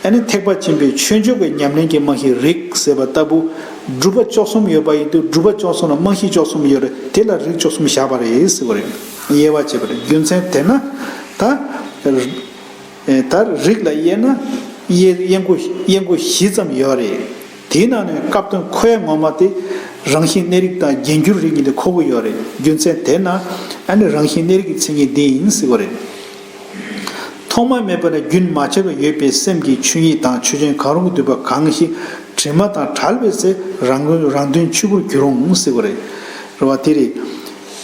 ཨ་ནི་ཐེག་པ་ཆེན་པོའི་ཆོས་འབྱུང་གི་ཉམས་ལེན་གྱི་རྨང་གཞིའི་རིགས་ཟེར་བ་ལྟ་བུ། སྒྲུབ་པ་བཅུ་གསུམ་ཡོད་པ་ཡིན་དུས་སྒྲུབ་པ་བཅུ་གསུམ་ལ་རྨང་གཞི་བཅུ་གསུམ་ཡོད་རེད། དེ་ལ་རིགས་བཅུ་གསུམ་བཞག་པ་རེད་ཟེར་བ་རེད། དབྱེ་བ་བྱས་པ་རེད། རྒྱུ་མཚན་དེ་ན་ད་ད་རིགས་ལ་དབྱེ་ན་དབྱེ་དབྱེ་སྒོ་དབྱེ་སྒོ་བཞི་ཙམ་ཡོད་རེད། དེའི་ནང་ནས་སྐབས་དང་ཁོའི་ངོ་མ་དེ་རང་བཞིན་གནས་རིགས་དང་རྒྱན་གྱུར་རིགས་གཉིས་ལ་གོ་གི་ཡོད་རེད། རྒྱུ་མཚན་དེ་ན་ཨ་ནི་རང་བཞིན་གནས་རིགས་ཀྱི་མཚན་ཉིད་འདི་ཡིན་ཟེར་བ་རེད། ཐོག་མ་མེད་པ་ནས་རྒྱུན་མ་ཆད་པར་ཡོད་པའི་སེམས་ཀྱི་ཆོས་ཉིད་དང་ཆོས་ཅན་གང་རུང་གི་འདུས་པ་གང་ཞིག་དྲི་མ་དང་བྲལ་བའི་ཚེ་རང་རང་དོན་ཆོས་སྐུར་འགྱུར་འོང་ཟེར་བ་རེད། རེད་བ། དེ་རེད།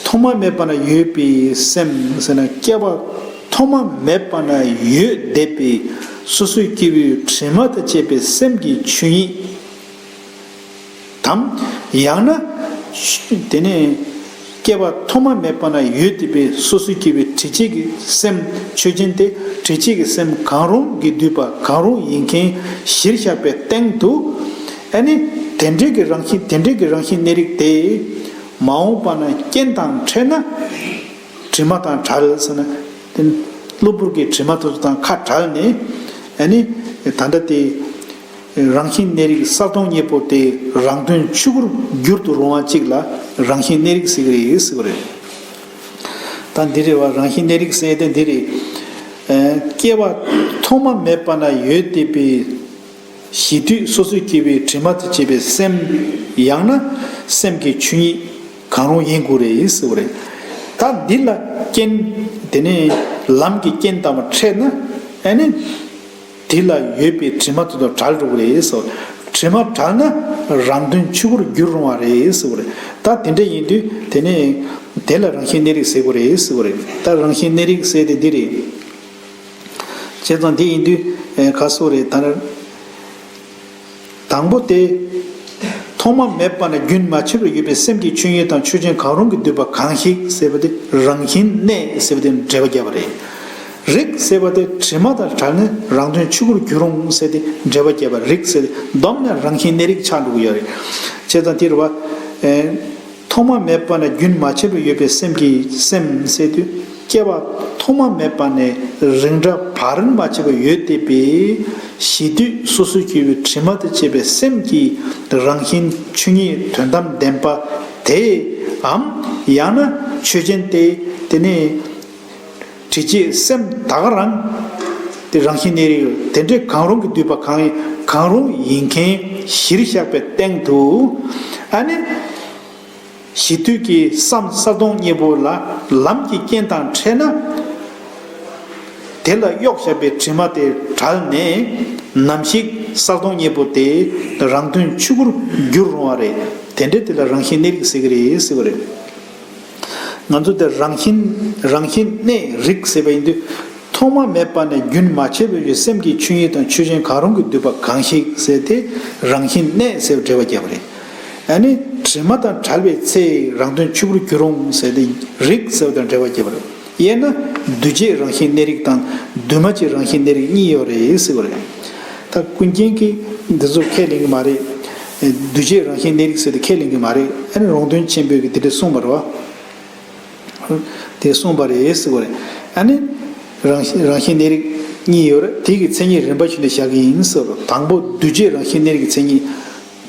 ཐོག་མ་མེད་པ་ནས་ཡོད་པའི་སེམས་ཟེར་ན་སྐྱེ་བ་ཐོག་མ་མེད་པ་ནས་ཡོད་བསྡད་པའི་སོ་སོའི་སྐྱེ་བོའི་དྲི་མ་དང་བཅས་པའི་སེམས་ཀྱི་ཆོས་ཉིད། དམ། ཡང་ན། དེ་ནས་སྐྱེ་བ་ཐོག་མ་མེད་པ་ན་ཡོད་བསྡད་པའི་སོ་སོའི་སྐྱེ་བོའི་དྲི་བཅས་ཀྱི་སེམས་ཆོས་ཅན་ཏེ། དྲི་བཅས་ཀྱི་སེམས་གང་རུང་གི་འདུས་པ་གང་རུང་ཡིན་མཁན་གཞིར་བཞག་པའི་སྟེང་དུ། ཨ་ནི་དེ་འདྲའི་གི་རང་བཞིན་དེ་འདྲའི་གི་རང་བཞིན་གནས་རིགས་དེ་མ་འོངས་པ་ན་རྐྱེན་དང་འཕྲད་ན། དྲི་མ་དང་བྲལ་ཟེར་ན་དེ་གློ་བུར་གྱི་དྲི་མ་དེ་ཚོ་དང་ཁ་བྲལ་ནས། ཨ་ནི་ད་ལྟ་དེ་རང་བཞིན་གནས་རིགས་གསལ་སྟོང་གཉིས་པོ་དེ་རང་དོན་ཆོས་སྐུར་འགྱུར་དུ་རུང་བ་གཅིག་ལ་རང་བཞིན་གནས་རིགས་ཟེར་གི་རེད་ཟེར་བ་རེད། ད་འདི་རེད་བ། རང་བཞིན་གནས་རིགས་ཟེར་དེ་འདི་རེད། སྐྱེ་བ་ཐོག་མ་མེད་པ་ན་ཡོད་བསྡད་པའི། གཞི་དུས་སོ་སོའི་སྐྱེ་བོའི་དྲི་མ་དང་བཅས་པའི་སེམས། ཡང་ན་སེམས་ཀྱི་ཆོས་ཉིད་གང་རུང་ཡིན་དགོས་རེད་ཟེར་བ་རེད། ད་འདི་ལ་རྐྱེན་དེ་ནས་ལམ་གྱི་རྐྱེན་དང་བ་འཕྲད་ན། ཨ་ནི་དེ་ལ་ཡོད་པའི་དྲི་མ་དེ་དག་བྲལ་འགྲོ་གི་རེད་ཟེར། དྲི་མ་བྲལ་ན་རང་དོན་ཆོས་སྐུར་འགྱུར་རུང་བ་རེད་ཟེར་བ་རེད། ད་དེ་འདྲ་ཡིན་དུས་དེ་ནས་དེ་ལ་རང་བཞིན་གནས་རིགས་ཟེར་དགོས་རེད་ཟེར་བ་རེད། ད་རང་བཞིན་གནས་རིགས་ཟེར་དེ་འདི་རེད། བྱས་ཙང་དེ་ཡིན་དུས་ག་སོ་རེད་ད། དང་པོ་དེ། ཐོག་མ་མེད་པ་ནས་རྒྱུན་མ་ཆད་པར་ཡོད་པའི་སེམས་ཀྱི་ཆོས་ཉིད་དང་ཆོས་ཅན་གང་རུང་གིས་བསྡུས་པ་གང་ཞིག་ཟེར་བ་དེ་རང་བཞིན་གནས་ཟེར་བ་དེ་འགྲེལ་པ་བརྒྱབ་པ་རེད། རིགས་ཟེར་བ་དེ་དྲི་མ་དང་བྲལ་ནས་རང་དོན་ཆོས་སྐུར་འགྱུར་རུང་ཟེར་ཏེ་འགྲེལ་པ་བརྒྱབ་པ་རིགས་ཟེར་ཏེ་བསྡོམས་ནས་རང་བཞིན་གནས་རིགས་ཆགས་འགྲོ་གི་ཡོད་རེད། བྱས་ཙང་དེ་རེད་བ། ཐོག་མ་མེད་པ་ནས་རྒྱུན་མ་ཆད་པར་ཡོད་པའི་སེམས་ཀྱི་སེམས་ཟེར་དུས་སྐྱེ་བ་ཐོག་མ་མེད་པ་ནས་རིང་སྒྲ་བར་མ་ཆད་པར་ཡོད་བསྡད་པའི་གཞི་དུས་སོ་སོར་གྱུར་པའི་དྲི་མ་དང་བཅས་པའི་སེམས་ཀྱི་རང་བཞིན་ཆོས་ཉིད་དོན་དམ་བདེན་པ་དེའམ་ཡང་ན་ཆོས་ཅན་ཏེ་དེ་ནི་དྲི་བཅས་སེམས་ད་ག་རང་དེ་རང་བཞིན་གནས་རིགས་དེ་འདྲའི་གང་རུང་གིས་བསྡུས་པ་གང་ཡིན་གང་རུང་ཡིན་མཁན་གཞིར་བཞག་པའི་སྟེང་དུ་ཨ་ནི། གཞི་དུས་ཀྱི་སེམས་གསལ་སྟོང་གཉིས་པོ་ལ་ལམ་གྱི་རྐྱེན་དང་འཕྲད་ན། དེ་ལ་གཡོགས་བཞག་པའི་དྲི་མ་དེ་བྲལ་ནས་ནམ་ཞིག་གསལ་སྟོང་གཉིས་པོ་དེ་རང་དོན་ཆོས་སྐུར་འགྱུར་རུང་བ་རེད། དེ་འདྲའི་དེ་ལ་རང་བཞིན་གནས་རིགས་ཟེར་གྱི་རེད་ཟེར་བ་རེད། ང་ཚོ་དེ་རང་བཞིན་རང་བཞིན་གནས་རིགས་ཟེར་བ་ཡིན་དུས། ཐོག་མ་མེད་པ་ནས་རྒྱུན་མ་ཆད་པའི་སེམས་ཀྱི་ཆོས་ཉིད་དང་ཆོས་ཅན་གང་རུང་གིས་བསྡུས་པ་གང་ཞིག་ཟེར་ཏེ་རང་བཞིན་གནས་ཟེར་བའི་འགྲེལ་པ་བརྒྱབ་པ་རེད། ཨ་ནི་དྲི་མ་དང་བྲལ་བའི་ཚེ་རང་དོན་ཆོས་སྐུར་འགྱུར་རུང་ཟེར་ཏེ་རིགས་ཟེར་བ་དང་འགྲེལ་པ་བརྒྱབ་པ་རེད། དབྱེ་ན་འདུས་བྱས་རང་བཞིན་གནས་རིགས་དང་འདུས་མ་བྱས་རང་བཞིན་གནས་རིགས་གཉིས་ཡོད་རེད་ཟེར་བ་རེད། ད་ཀུན་མཁྱེན་གྱིས་འདི་ཚོ་ཁས་ལེན་གྱི་མ་རེད། འདུས་བྱས་རང་བཞིན་གནས་རིགས་ཟེར་ཏེ་ཁས་ལེན་གྱི་མ་རེད། ཨ་ནི་རོང་སྟོན་ཆེན་པོས་ཀྱིས་དེ་འདྲ་གསུངས་པ་རེད་བ། དེ་གསུངས་པ་རེད་ཟེར་བ་རེད། ཨ་ནི། རང་བཞིན་རང་བཞིན་གནས་རིགས་གཉིས་ཡོད་རེད། དེ་གི་མཚན་ཉིད་རིམ་པ་བཞིན་དུ་བཞག་གི་ཡིན་ཟེར་བ་རེད། དང་པོ་འདུས་བྱས་རང་བཞིན་གནས་རིགས་ཀྱི་མཚན་ཉིད།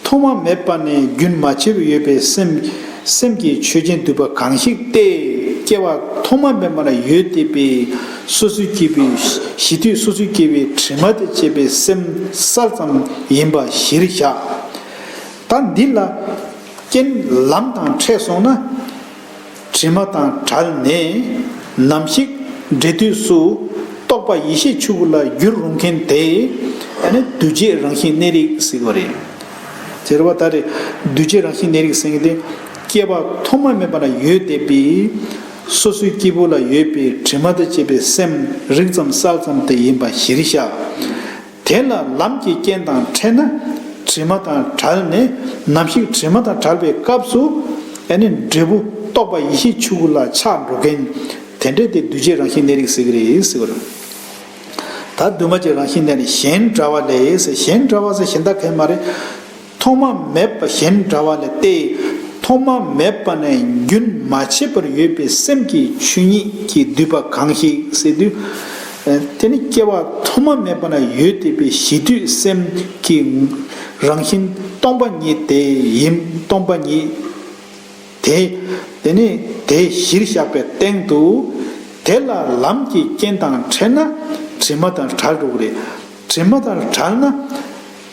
ཐོག་མ་མེད་པ་ནས་རྒྱུན་མ་ཆད་པར་ཡོད་པའི་སེམས་སེམས་ཀྱི་ཆོས་ཅན་འདུས་པ་གང་ཞིག་སྟེ། སྐྱེ་བ་ཐོག་མ་མེད་པ་ན་ཡོད་བསྡད་པའི་སོ་སོའི་སྐྱེས་པའི་གཞི་དུས་སོ་སོའི་སྐྱེས་པའི་དྲི་མ་དང་བཅས་པའི་སེམས་གསལ་ཙམ་ཡིན་པ་གཞིར་བཞག་ད་འདི་ལ་རྐྱེན་ལམ་དང་འཕྲད་སོང་ན། དྲི་མ་དང་བྲལ་ནས་ནམ་ཞིག་འབྲས་དུས་སུ་རྟོགས་པ་ཡེ་ཤེས་ཆོས་སྐུ་ལ་འགྱུར་རུང་མཁན་དེ་ཨ་ནི་འདུས་བྱས་རང་བཞིན་གནས་རིགས་ཟེར་བ་རེད། དེ་རེད་བ། ད་རེད། འདུས་བྱས་རང་བཞིན་གནས་རིགས་ཟེར་མཁན་དེ་སྐྱེ་བ་ཐོག་མ་མེད་པ་ན་ཡོད་བསྡད་པའི་སོ་སོའི་སྐྱེས་བུ་ལ་ཡོད་པའི་དྲི་མ་དང་བཅས་པའི་སེམས་རིགས་ཙམ་གསལ་ཙམ་དེ་ཡིན་པ་གཞིར་བཞག་དེ་ལ་ལམ་གྱི་རྐྱེན་དང་འཕྲད་ན་དྲི་མ་དང་བྲལ་ནས་ནམ་ཞིག་དྲི་མ་དང་བྲལ་བའི་སྐབས་སུ་ཨ་ནི་འབྲས་བུ་རྟོགས་པ་ཡེ་ཤེས་ཆོས་སྐུ་ལ་ཆགས་འགྲོ་མཁན་དེ་འདྲས་དེ་འདུས་བྱས་རང་བཞིན་གནས་རིགས་ཟེར་གྱི་རེད་ཟེར་བ་རེད། ད་འདུས་མ་བྱས་རང་བཞིན་གནས་རིགས་གཞན་འདྲ་བ་ལས་ཟེར། གཞན་འདྲ་བ་ཟེར་གཞན་དག་གང་མ་རེད། ཐོག་མ་མེད་པ་གཞན་འདྲ་བ་ལས་ཏེ། ཐོག་མ་མེད་པ་ནས་རྒྱུན་མ་ཆད་པར་ཡོད་པའི་སེམས་ཀྱི་ཆོས་ཉིད་ཀྱིས་བསྡུས་པ་གང་ཞིག་ཟེར་དུས། དེ་ནི་སྐྱེ་བ་ཐོག་མ་མེད་པ་ན་ཡོད་བསྡད་པའི་གཞི་དུས་སེམས་ཀྱི་རང་བཞིན་སྟོང་པ་ཉིད་དེ་ཡིན། སྟོང་པ་ཉིད་དེ། དེ་ནི་དེ་གཞིར་བཞག་པའི་སྟེང་དུ། དེ་ལ་ལམ་གྱི་རྐྱེན་དང་འཕྲད་ན་དྲི་མ་དང་བྲལ་འགྲོ་གི་རེད། དྲི་མ་དང་བྲལ་ན།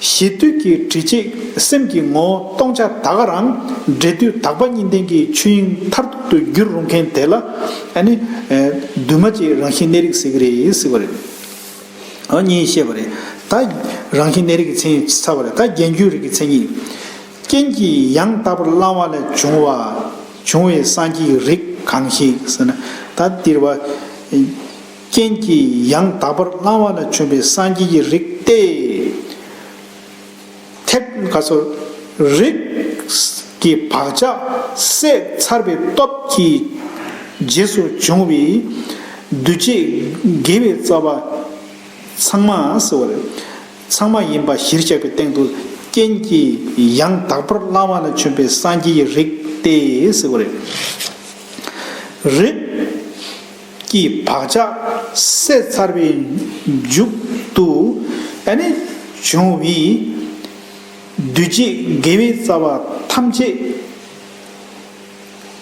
གཞི་དུས་ཀྱི་དྲི་བཅས་སེམས་ཀྱི་ངོ་བོ་སྟོང་ཆ་ད་ག་རང་འབྲས་དུས་དག་པ་གཉིས་ལྡན་གྱི་ཆོས་དབྱིངས་མཐར་ཐུག་ཏུ་འགྱུར་རུང་མཁན་དེ་ལ་ཨ་ནི་འདུས་མ་བྱས་རང་བཞིན་གནས་རིགས་ཟེར་གྱི་རེད་ཟེར་བ་རེད། ཨ་གཉིས་བཤད་པ་རེད། ད་རང་བཞིན་གནས་རིགས་ཀྱི་མཚན་ཉིད་ཚར་བ་རེད། ད་རྒྱན་གྱི་རིགས་ཀྱི་མཚན་ཉིད། རྐྱེན་གྱིས་ཡང་དག་པར་བླང་བ་ལས་བྱུང་བ། བྱུང་བའི་སངས་རྒྱས་ཀྱི་རིགས་གང་ཞིག་ཟེར་ན། ད་འདིར་བ། རྐྱེན་གྱིས་ཡང་དག་པར་བླང་བ་ལ་བྱུང་བའི་སངས་རྒྱས་ཀྱི་རིགས་ཏེ། ཐེག་ག་སོ། རིགས་ཀྱི་བག་ཆགས་ཟད་ཚར་བའི་སྟོབས་ཀྱིས་རྗེས་སུ་བྱུང་བའི་འདུས་བྱས་དགེ་བའི་རྩ་བ་ཚང་མ་ཟེར་བ་རེད། ཚང་མ་ཡིན་པ་གཞིར་བཞག་པའི་སྟེང་དུ་རྐྱེན་གྱིས་ཡང་དག་པར་བླང་བ་ལ་བྱུང་བའི་སངས་རྒྱས་ཀྱི་རིགས་ཏེ་ཟེར་བ་རེད། རིགས་ཀྱི་བག་ཆགས་ཟད་ཚར་བའི་མཇུག་ཏུ་ཨ་ནི་བྱུང་བའི་འདུས་བྱས་དགེ་བའི་རྩ་བ་ཐམས་ཅད་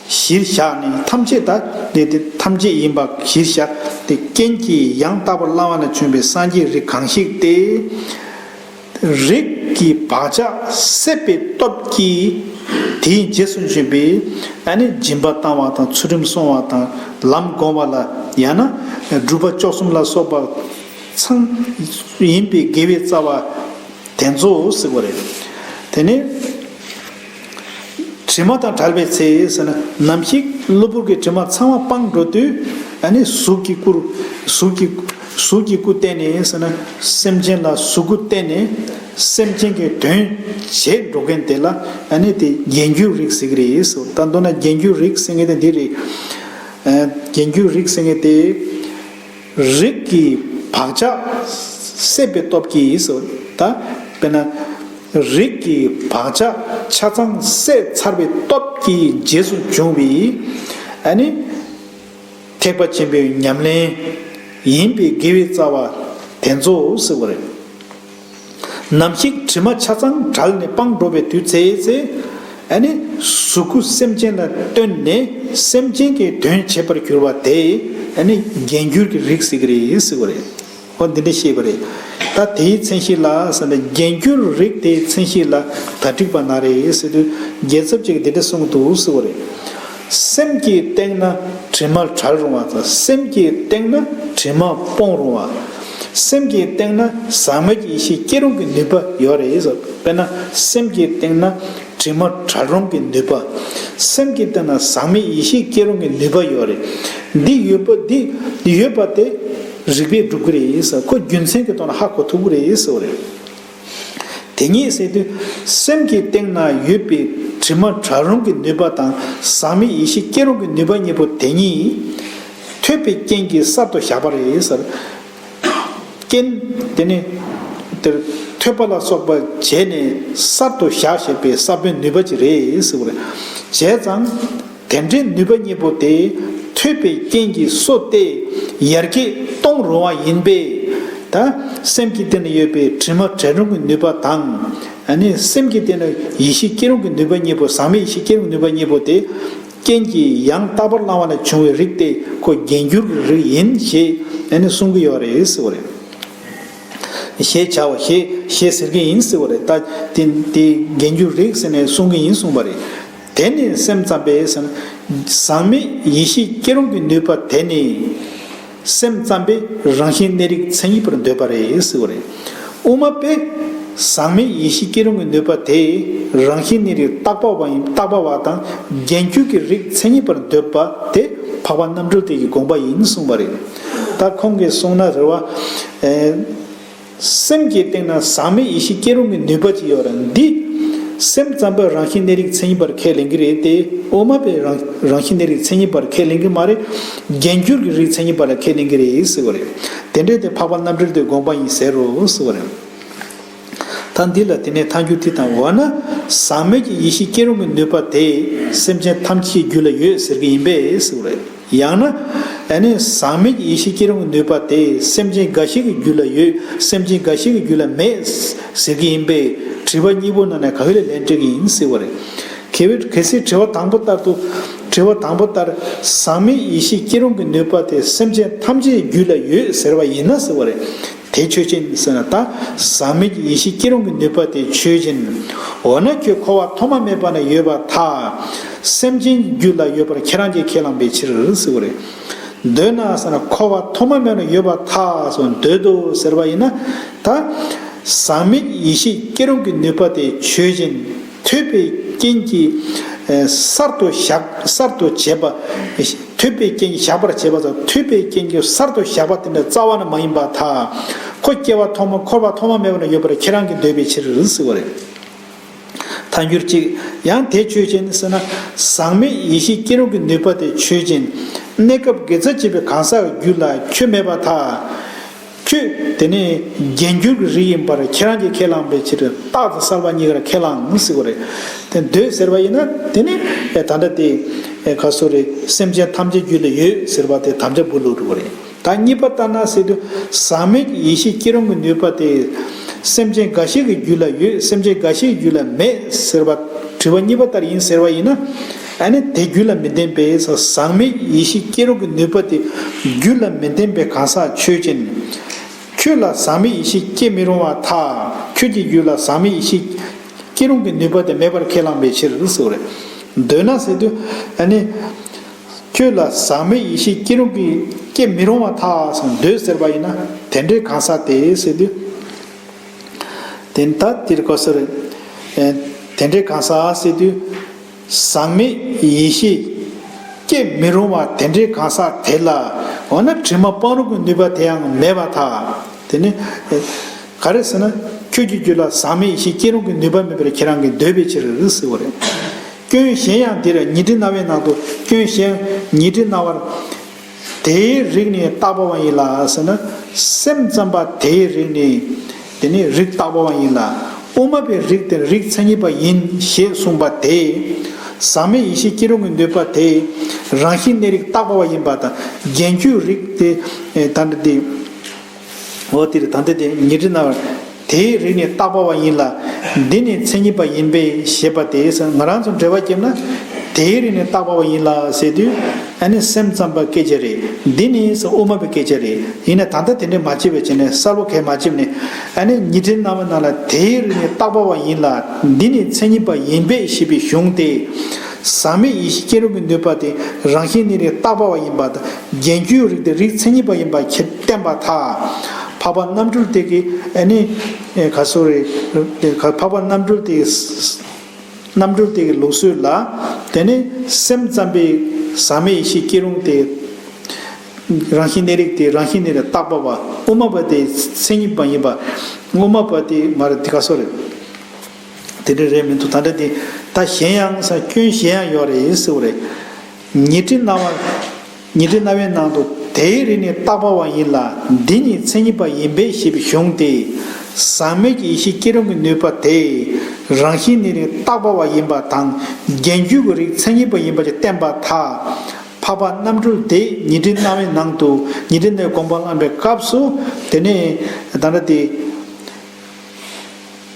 གཞིར་བཞག་ནས་ཐམས་ཅད་ད་དེ་དེ་ཐམས་ཅད་ཡིན་པ་གཞིར་བཞག་སྟེ། རྐྱེན་གྱིས་ཡང་དག་པར་བླང་བ་ལ་བྱུང་བའི་སངས་རྒྱས་རིགས་གང་ཞིག་སྟེ། རིགས་ཀྱི་བག་ཆགས་ཟད་པའི་སྟོབས་ཀྱིས་དེའི་རྗེས་སུ་འབྱོན་པའི་ཨ་ནི་སྦྱིན་པ་བཏང་བ་དང་ཚུལ་ཁྲིམས་བསྲུང་བ་དང་ལམ་སྒོམ་པ་ལ་ཡང་ན་སྒྲུབ་པ་བཅུ་གསུམ་ལ་སོགས་པ་ཚང་ཡིན་པའི་དགེ་བའི་རྩ་བ་དེ་ཚོ་ཟེར་བ་རེད། དེ་ནས་དྲི་མ་དང་བྲལ་བའི་ཚེ་ཟེར་ན། ནམ་ཞིག་གློ་བུར་གྱི་དྲི་མ་ཚང་མ་སྤངས་འགྲོ་དུས། ཨ་ནི་གཟུགས་ཀྱི་སྐུར། གཟུགས་ཀྱི། གཟུགས་ཀྱི་སྐུ་བསྟན་ནས་ཟེར་ན། སེམས་ཅན་ལ་གཟུགས་སྐུ་བསྟན་ནས་སེམས་ཅན་གྱི་དོན་བྱེད་འགྲོ་མཁན་དེ་ལ། ཨ་ནི་དེ་རྒྱན་གྱུར་རིགས་ཟེར་གྱི་རེད་ཟེར། ད་མདོར་ན་རྒྱན་གྱུར་རིགས་ཟེར་མཁན་དེ་འདི་རེད། ཨ། རྒྱན་གྱུར་རིགས་ཟེར་མཁན་དེ། རིགས་ཀྱི་བག་ཆགས་སད་པའི་སྟོབས་ཀྱིས་ཟེར། ད་དཔེར་ན། རིགས་ཀྱི་བག་ཆགས་ཆ་ཚང་སད་ཚར་བའི་སྟོབས་ཀྱི་རྗེས་སུ་འབྱུང་བའི། ཨ་ནི་ཐེག་པ་ཆེན་པོའི་ཉམས་ལེན་ཡིན་པའི་དགེ་བའི་རྩ་བ་དེ་ཚོ་ཟེར་བ་རེད། ནམ་ཞིག་དྲི་མ་ཆ་ཚང་བྲལ་ནས་སྤངས་འགྲོ་བའི་དུས་ཚེ་ཚེ། ཨ་ནི་གཟུགས་སྐུ་སེམས་ཅན་ལ་སྟོན་ནས་སེམས་ཅན་གྱི་དོན་བྱེད་པར་གྱུར་པ་དེ། ཨ་ནི་རྒྱན་གྱུར་གྱི་རིགས་ཟེར་གྱི་རེད་ཟེར་བ་རེད། འོ་འདི་འདྲ་བཤད་པ་རེད། ད་དེའི་མཚན་གཞི་ལ་ཟེར་ན། རྒྱན་གྱུར་རིགས་དེའི་མཚན་གཞི་ལ་ད་དྲིས་པ་ན་རེ་ཟེར་དུས། རྒྱལ་ཚབ་ཅིག་འདི་འདྲ་གསུངས་འདུག་ཟེར་བ་རེད། སེམས་ཀྱི་སྟེང་ན་དྲི་མ་བྲལ་རུང་བ་དང་། སེམས་ཀྱི་སྟེང་ན་དྲི་མ་སྤོང་རུང་བ། སེམས་ཀྱི་སྟེང་ན་ཟག་མེད་ཀྱི་ཡེ་ཤེས་སྐྱེ་རུང་གི་ནུས་པ་ཡོད་རེད་ཟེར། དཔེར་ན། སེམས་ཀྱི་སྟེང་ན་དྲི་མ་བྲལ་རུང་གི་ནུས་པ། སེམས་ཀྱི་སྟེང་ན་ཟག་མེད་ཡེ་ཤེས་སྐྱེ་རུང་གི་ནུས་པ་ཡོད་རེད། འདི་ཡོད་པ། འདི་ཡོད་པ་དེ་རིགས་པས་སྒྲུབ་ཀྱི་རེད་ཟེར། ཁོ་རྒྱུ་མཚན་གྱི་ཐོག་ནས་ཧ་གོ་ཐུབ་ཀྱི་རེད་ཟེར་བ་རེད། དེ་ཉིད་ཟེར་དུས། སེམས་ཀྱི་སྟེང་ན་ཡོད་པའི་དྲི་མ་བྲལ་རུང་གི་ནུས་པ་དང་། ཟག་མེད་ཡེ་ཤེས་སྐྱེ་རུང་གི་ནུས་པ་གཉིས་པོ་དེ་ཉིད་ཐོས་པའི་རྐྱེན་གྱིས་གསར་དུ་བཞག་པ་རེད་ཟེར། རྐྱེན་དེ་ནི་དེར་ཐོས་པ་ལ་སོགས་པ་བྱས་ནས་གསར་དུ་བཞག་བཞག་པའི་ས་བོན་ནུས་པ་ཅིག་རེད་ཟེར་བ་རེད། བྱས་ཙང་། དེ་འདྲའི་ནུས་པ་གཉིས་པོ་དེ་ཐོས་པའི་རྐྱེན་གྱིས་གསོ་སྟེ་ཡར་རྒྱས་གཏོང་རུང་བ་ཡིན་པས། ད་སེམས་ཀྱི་སྟེང་ན་ཡོད་པའི་དྲི་མ་བྲལ་རུང་གི་ནུས་པ་དང་། ཨ་ནི་སེམས་ཀྱི་སྟེང་ན་ཡེ་ཤེས་སྐྱེ་རུང་གི་ནུས་པ་གཉིས་པོ། ཟག་མེད་ཡེ་ཤེས་སྐྱེ་རུང་གི་ནུས་པ་གཉིས་པོ་དེ། རྐྱེན་གྱིས་ཡང་དག་པར་བླང་བ་ལས་བྱུང་བའི་རིགས་ཏེ། ཁོ་རྒྱན་གྱུར་གྱི་རིགས་ཡིན་ཞེས་ཨ་ནི་གསུང་གི་ཡོད་རེད་ཟེར་བ་རེད། ཞེས་བྱ་བ་ཞེས་ཞེས་ཟེར་གྱི་ཡིན་ཟེར་བ་རེད། ད་དེ་དེ་རྒྱན་གྱུར་རིགས་ཟེར་ནས་གསུང་གི་ཡིན་གསུངས་པ་རེད། དེ་ནི་སེམས་ཙམ་པས་ཟེར་ན། ཟག་མེད་ཡེ་ཤེས་སྐྱེ་རུང་གི་ནུས་པ་དེ་ནི། སེམས་ཙམ་པས་རང་བཞིན་གནས་རིགས་མཚན་ཉིད་པར་འདོད་པ་རེད་ཟེར་བ་རེད། དབུ་མ་པས་ཟག་མེད་ཡེ་ཤེས་སྐྱེ་རུང་གི་ནུས་པ་དེ་རང་བཞིན་གནས་རིགས་བཏགས་པ་བ་ཡིན། བཏགས་པ་བ་དང་རྒྱན་གྱུར་གྱི་རིགས་མཚན་ཉིད་པར་འདོད་པ་དེ་འཕགས་པ་རྣམ་གྲོལ་དེ་གི་དགོངས་པ་ཡིན་གསུངས་པ་རེད། ད་ཁོང་གིས་གསུངས་ན་རེད་བ། ཨེ། སེམས་ཀྱི་སྟེང་ན་ཟག་མེད་ཡེ་ཤེས་སྐྱེ་རུང་གི་ནུས་པ་ཅིག་ཡོད་རེད། འདི་སེམས་ཙམ་པས་རང་བཞིན་གནས་རིགས་མཚན་ཉིད་པར་ཁས་ལེན་གྱི་རེད་དེ། དབུ་མ་པས་རང་རང་བཞིན་གནས་རིགས་མཚན་ཉིད་པར་ཁས་ལེན་གྱི་མ་རེད། རྒྱན་གྱུར་གྱི་རིགས་མཚན་ཉིད་པར་ཁས་ལེན་གྱི་རེད་ཟེར་བ་རེད། དེ་འདྲས་དེ་འཕགས་པ་རྣམ་གྲོལ་དེ་དགོངས་པ་ཡིན་ཟེར་རོ་ཟེར་བ་རེད། ད་འདི་ལ་དེ་ནས་ཐལ་འགྱུར་དེ་དང་། འོ་ན་ཟག་མེད་ཀྱི་ཡེ་ཤེས་སྐྱེ་རུང་གི་ནུས་པ་དེ་སེམས་ཅན་ཐམས་ཅད་ཀྱི་རྒྱུད་ལ་ཡོད་ཟེར་གྱི་ཡིན་པས་ཟེར་བ་རེད། ཡང་ན། ཨ་ནི་ཟག་མེད་ཀྱི་ཡེ་ཤེས་སྐྱེ་རུང་གི་ནུས་པ་དེ་སེམས་ཅན་འགའ་ཞིག་གི་རྒྱུད་ལ་ཡོད། སེམས་ཅན་འགའ་ཞིག་གི་རྒྱུད་ལ་མེད་ཟེར་གྱི་ཡིན་པས། དྲི་བ་གཉིས་པོ་ནང་ནས་ག་གི་ལ་ལན་སྤྲད་ཀྱི་ཡིན་ཟེར་བ་རེད། གལ་སྲིད་དྲི་བ་དང་པོ་ལྟར་དུ། དྲི་བ་དང་པོ་ལྟར་ཟག་མེད་ཡེ་ཤེས་སྐྱེ་རུང་གི་ནུས་པ་དེ་སེམས་ཅན་ཐམས་ཅད་ཀྱི་རྒྱུད་ལ་ཡོད་ཟེར་བ་ཡིན་ན་ཟེར་བ་རེད། དེ་ཆོས་ཅན་ཟེར་ན། ད་ཟག་མེད་ཀྱི་ཡེ་ཤེས་སྐྱེ་རུང་གི་ནུས་པ་དེ་ཆོས་ཅན། འོ་ན་ཁྱོད་འཁོར་བ་ཐོག་མ་མེད་པ་ནས་ཡོད་པར་ཐལ། སེམས་ཅན་རྒྱུད་ལ་ཡོད་པར་ཁྱེད་རང་གིས་ཁས་བླངས་པའི་ཕྱིར་ཟེར་བ་རེད། འདོད་ན་ཟེར་ན། འཁོར་བ་ཐོག་མ་མེད་པ་ནས་ཡོད་པར་ཐལ་ཟེར་འདོད་དོ་ཟེར་བ་ཡིན་ན། ད་ཟག་མེད་ཡེ་ཤེས་སྐྱེ་རུང་གི་ནུས་པ་དེ་ཆོས་ཅན། ཐོས་པའི་རྐྱེན་གྱིས་ཨ་གསར་དུ་བཞག་གསར་དུ་བྱས་པ། ཐོས་པའི་རྐྱེན་གྱིས་བཞག་པར་བྱེད་པ་དང་། ཐོས་པའི་རྐྱེན་གྱིས་གསར་དུ་བཞག་པ་དེ་འདྲ་རྩ་བ་ནས་མ་ཡིན་པར་ཐལ། ཁོ་སྐྱེ་བ་ཐོག་མ། འཁོར་བ་ཐོག་མ་མེད་པ་ནས་ཡོད་པར་ཁྱེད་རང་གིས་འདོད་པའི་ཕྱིར་ཟེར་བ་རེད། ཐལ་འགྱུར་གཅིག། ཡང་དེ་ཆོས་ཅན་ཟེར་ན། ཟག་མེད་ཡེ་ཤེས་སྐྱེ་རུང་གི་ནུས་པ་དེ་ཆོས་ཅན། གནས་སྐབས་དགེ་རྩ་བྱེད་པའི་གང་ཟག་གི་རྒྱུད་ལ་ཁྱོད་མེད་པར་ཐལ། ཁྱོད་དེ་ནི་རྒྱན་གྱུར་གྱི་རིགས་ཡིན་པར་ཁྱེད་རང་གིས་ཁས་བླངས་པའི་ཕྱིར། རྟག་ཏུ་གསལ་བ་གཉིས་ཀར་ཁས་བླངས་ཟེར་བ་རེད། དེ་འདོད་ཟེར་བ་ཡིན་ན། དེ་ནི་ད་ལྟ་དེ་ག་སོ་རེད། སེམས་ཅན་ཐམས་ཅད་རྒྱུད་ལ་ཡོད་ཟེར་བ་དེ་དམ་བཅའ་བུ་ལུག་འགྲོ་གི་རེད། ད་གཉིས་པ་ལྟར་ན་ཟེར་དུས། ཟག་མེད་ཀྱི་ཡེ་ཤེས་སྐྱེ་རུང་གི་ནུས་པ་དེ་སེམས་ཅན་འགའ་ཞིག་གི་རྒྱུད་ལ་ཡོད། སེམས་ཅན་འགའ་ཞིག་གི་རྒྱུད་ལ་མེད་ཟེར་བ། དྲི་བ་གཉིས་པ་ལྟར་ཡིན་ཟེར་བ་ཡིན་ན། ཨ་ནི་དེ་རྒྱུད་ལ་མི་ལྡན་པས། ཟག་མེད་ཡེ་ཤེས་སྐྱེ་རུང་གི་ནུས་པ་དེ་རྒྱུད་ལ་མི་ལྡན་པའི་གང་ཟག་ཆོས་ཅན། ཁྱོད་ལ་ཟག་མེད་ཡེ་ཤེས་སྐྱེ་མི་རུང་བར་ཐལ། ཁྱོད་ཀྱི་རྒྱུད་ལ་ཟག་མེད་ཡེ་ཤེས་སྐྱེ་རུང་གི་ནུས་པ་དེ་མེད་པར་ཁས་བླངས་པའི་ཕྱིར་ཟེར་བ་རེད། འདོད་ན་ཟེར་དུས། ཨ་ནི་ཁྱོད་ལ་ཟག་མེད་ཡེ་ཤེས་སྐྱེ་རུང་གི་སྐྱེ་མི་རུང་བར་ཐལ་ཟེར་འདོད་ཟེར་བ་ཡིན་ན། དེ་འདྲའི་གང་ཟག་དེ་ཟེར་དུས། དེ་ད་དེར་ག་སོ་རེད། ཨེ། དེ་འདྲའི་གང་ཟག་ཟེར་དུས། ཟག་མེད་ཡེ་ཤེས་སྐྱེ་མི་རུང་བ་དེ་འདྲའི་གང་ཟག་དེ་ལ། འོ་ན་དྲི་མ་སྤང་རུང་གི་ནུས་པ་དེ་ཡང་མེད་པར་ཐལ། དེ་ནི་ག་རེ་ཟེར་ན། ཁྱོད་ཀྱི་རྒྱུད་ལ་ཟག་མེད་ཡེ་ཤེས་སྐྱེ་རུང་གི་ནུས་པ་མེད་པར་ཁྱེད་རང་གིས་འདོད་པའི་ཕྱིར་ཟེར་བ་རེད། སྐྱོན་གཞན་ཡང་འདིར། ཉི་ཁྲི་རྣ་བའི་ནང་དུ་སྐྱོན་གཞན། ཉི་ཁྲི་རྣ་བར། དེའི་རིགས་ནི་བཏགས་པ་བ་ཡིན་ལ་ཟེར་ན། སེམས་ཙམ་པ་དེའི་རིགས་ནི། དེ་ནི་རིགས་བཏགས་པ་བ་ཡིན་ལ། དབུ་མ་པའི་རིགས་དེ་རིགས་མཚན་ཉིད་པ་ཡིན་ཞེས་གསུངས་པ་དེ། ཟག་མེད་ཡེ་ཤེས་སྐྱེ་རུང་གི་ནུས་པ་དེ། རང་བཞིན་གནས་རིགས་བཏགས་པ་བ་ཡིན་པ་དང་། རྒྱན་གྱུར་རིགས་དེ། ད་འདི། འོ་དེར་ད་ལྟ་དེ་ཉི་ཁྲི་རྣ་བར། དེའི་རིགས་ནི་བཏགས་པ་བ་ཡིན་ལ། འདི་ནི་མཚན་ཉིད་པ་ཡིན་པས་ཞེས་པ་དེས་ང་རང་ཚོ་འགྲེལ་པ་བརྒྱབ་ན། དེའི་རིགས་ནི་བཏགས་པ་བ་ཡིན་ལ་ཟེར་དུས། ཨ་ནི་སེམས་ཙམ་པ་སྐད་ཆ་རེད། འདི་ནི་ཟེར་དབུ་མ་པའི་སྐད་ཆ་རེད། ཡིན་ན་ད་ལྟ་དེ་འདྲས་མ་བྱེད་པའི་བྱས་ནས་གསལ་པོ་གས་མ་བྱེད་ནས། ཨ་ནི་ཉི་ཁྲི་རྣ་བའི་ནང་ལ་དེའི་རིགས་ནི་བཏགས་པ་བ་ཡིན་ལ། འདི་ནི་མཚན་ཉིད་པ་ཡིན་པས་ཞེས་པའི་གཞུང་དེ། ཟག་མེད་ཡེ་ཤེས་སྐྱེ་རུང་གི་ནུས་པ་དེ་རང་བཞིན་གནས་རིགས་བཏགས་པ་བ་ཡིན་པ་དང་། རྒྱན་གྱུར་རིགས་དེ་རིགས་མཚན་ཉིད་པ་ཡིན་པ་ཁྱེད་བསྟན་པར་ཐལ། འཕགས་པ་རྣམ་གྲོལ་དེ་གིས་ཨ་ནི་ག་སོ་རེ། འཕགས་པ་རྣམ་གྲོལ་དེ་གིས། རྣམ་གྲོལ་དེ་གི་ལུགས་སྲོལ་ལ། དེ་ནི་སེམས་ཙམ་པའི་ཟག་མེད་ཡེ་ཤེས་སྐྱེ་རུང་དེ། རང་བཞིན་གནས་རིགས་དེ་རང་བཞིན་གནས་རིགས་བཏགས་པ་བ། དབུ་མ་པ་དེ་མཚན་ཉིད་པ་ཡིན་པ། དབུ་མ་པ་དེ་མ་རེད། དེ་ག་སོ་རེད། དེ་འདྲ་རེད་མི་འདུག་ད་ལྟ་དེ་ད་གཞན་ཡང་ཟེར་སྐྱོན་གཞན་ཡང་ཡོད་རེད་ཟེར་བ་རེད། ཉི་ཁྲི་རྣ་བ། ཉི་ཁྲི་རྣ་བའི་ནང་དུ་དེའི་རིགས་ནི་བཏགས་པ་བ་ཡིན་ལ། འདི་ནི་མཚན་ཉིད་པ་ཡིན་པས་ཞེས་པའི་གཞུང་དེ། ཟག་མེད་ཀྱི་ཡེ་ཤེས་སྐྱེ་རུང་གི་ནུས་པ་དེ། རང་བཞིན་གནས་རིགས་བཏགས་པ་བ་ཡིན་པ་དང་། རྒྱན་གྱུར་གྱི་རིགས་མཚན་ཉིད་པ་ཡིན་པ་ཅིག་བསྟན་པར་ཐལ། འཕགས་པ་རྣམ་གྲོལ་དེས་ཉི་ཁྲི་རྣ་བའི་ནང་དུ། ཉི་ཁྲི་རྣ་བའི་དགོངས་པ་བླངས་པའི་སྐབས་སུ། དེ་ནས་ད་ལྟ་དེ།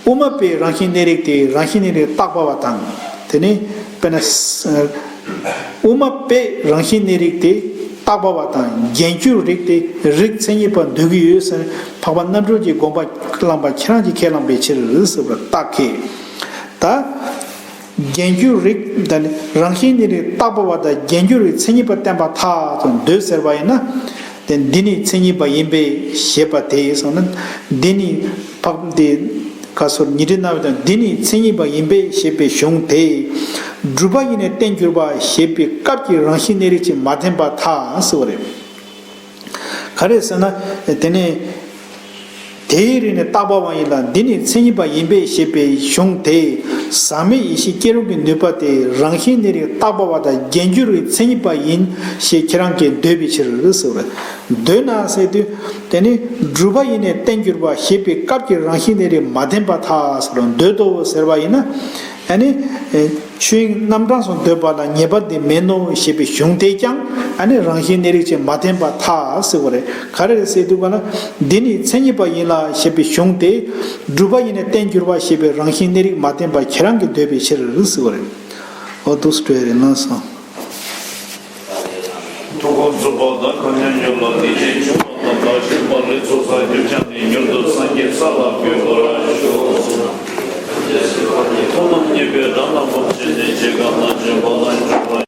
དབུ་མ་པའི་རང་བཞིན་གནས་རིགས་དེ་རང་བཞིན་གནས་རིགས་བཏགས་པ་བ་དང་། དེ་ནི་དཔེར་ན། དབུ་མ་པའི་རང་བཞིན་གནས་རིགས་དེ་བཏགས་པ་བ་དང་། རྒྱན་གྱུར་རིགས་དེ་རིགས་མཚན་ཉིད་པར་འདོད་ཀྱི་ཡོད་ཟེར། འཕགས་པ་རྣམ་གྲོལ་གྱི་དགོངས་པ་བླངས་པ་ཁྱེད་རང་གིས་ཁས་བླངས་པའི་ཕྱིར་ཟེར་བ་རྟགས་ཁས། ད། རྒྱན་གྱུར་རིགས་དང་རང་བཞིན་གནས་རིགས་བཏགས་པ་བ་དང་རྒྱན་གྱུར་རིགས་མཚན་ཉིད་པར་བསྟན་པར་ཐལ་དུ་འདོད་ཟེར་བ་ཡིན་ན། དེ་འདི་ནི་མཚན་ཉིད་པ་ཡིན་པས་ཞེས་པ་དེ་ཡིན་སོང་ན། འདི་ནི་འཕགས་དེ་ག་སོར་ཉི་ཁྲི་རྣ་བའི་དང་འདི་ནི་མཚན་ཉིད་པ་ཡིན་པས་ཞེས་པའི་གཞུང་དེ། སྒྲུབ་པ་ཡིས་ནི་བསྟན་གྱུར་པ་ཞེས་པའི་སྐབས་ཀྱི་རང་བཞིན་གནས་རིགས་ཀྱིས་མ་བསྟན་པར་ཐལ་ཟེར་བ་རེད། ག་རེ་ཟེར་ན། དེ་ནས་དེའི་རིགས་ནི་བཏགས་པ་བ་ཡིན་ལ། འདི་ནི་མཚན་ཉིད་པ་ཡིན་པས་ཞེས་པའི་གཞུང་དེ། ཟག་མེད་ཡེ་ཤེས་སྐྱེ་རུང་གི་ནུས་པ་དེ་རང་བཞིན་གནས་རིགས་བཏགས་པ་བ་དང་རྒྱན་གྱུར་རིགས་མཚན་ཉིད་པ་ཡིན་ཞེས་ཁྱེད་རང་གིས་འདོད་པའི་ཕྱིར་ཟེར་བ་རེད། འདོད་ན་ཟེར་དུས། དེ་ནི་སྒྲུབ་པ་ཡིས་ནི་བསྟན་གྱུར་པ་ཞེས་པའི་སྐབས་ཀྱི་རང་བཞིན་གནས་རིགས་མ་བསྟན་པར་ཐལ་ཟེར་ལ་འདོད་དོ་ཟེར་བ་ཡིན་ན། ཨ་ནི། ཆོས་དབྱིངས་རྣམ་གྲངས་སུ་འདོད་པ་ལ་ངེས་པ་འདི་མེད་ནོ་ཞེས་པའི་གཞུང་དེས་ཀྱང་ཨ་ནི་རང་བཞིན་གནས་རིགས་ཀྱིས་མ་བསྟན་པར་ཐལ་ཟེར་བ་རེད། ག་རེ་རེད་ཟེར་དུས་ག་ན། འདི་ནི་མཚན་ཉིད་པ་ཡིན་ལ་ཞེས་པའི་གཞུང་དེ། སྒྲུབ་པ་ཡིས་ནི་བསྟན་གྱུར་པ་ཞེས་པའི་རང་བཞིན་གནས་རིགས་མ་བསྟན་པ་ཁྱེད་རང་གིས་འདོད་པའི་ཕྱིར་ཟེར་བ་རེད། འོ་འདུག་སེ་འགྲོ་ཡ་རེད་ལགས་སོ། ཐུགས་དགོངས་རྫོགས་པ་དང་གང་ཉམས་མྱུར་ལ་དེ་བཞིན་འབྱུང་བ་དང་བདག་གཞན་པ་ལས་ཚོགས་བསགས་རྒྱུ་ཅན་ནི་མྱུར་དུ་སངས་རྒྱས་ས་ལ་འགོད་དོ།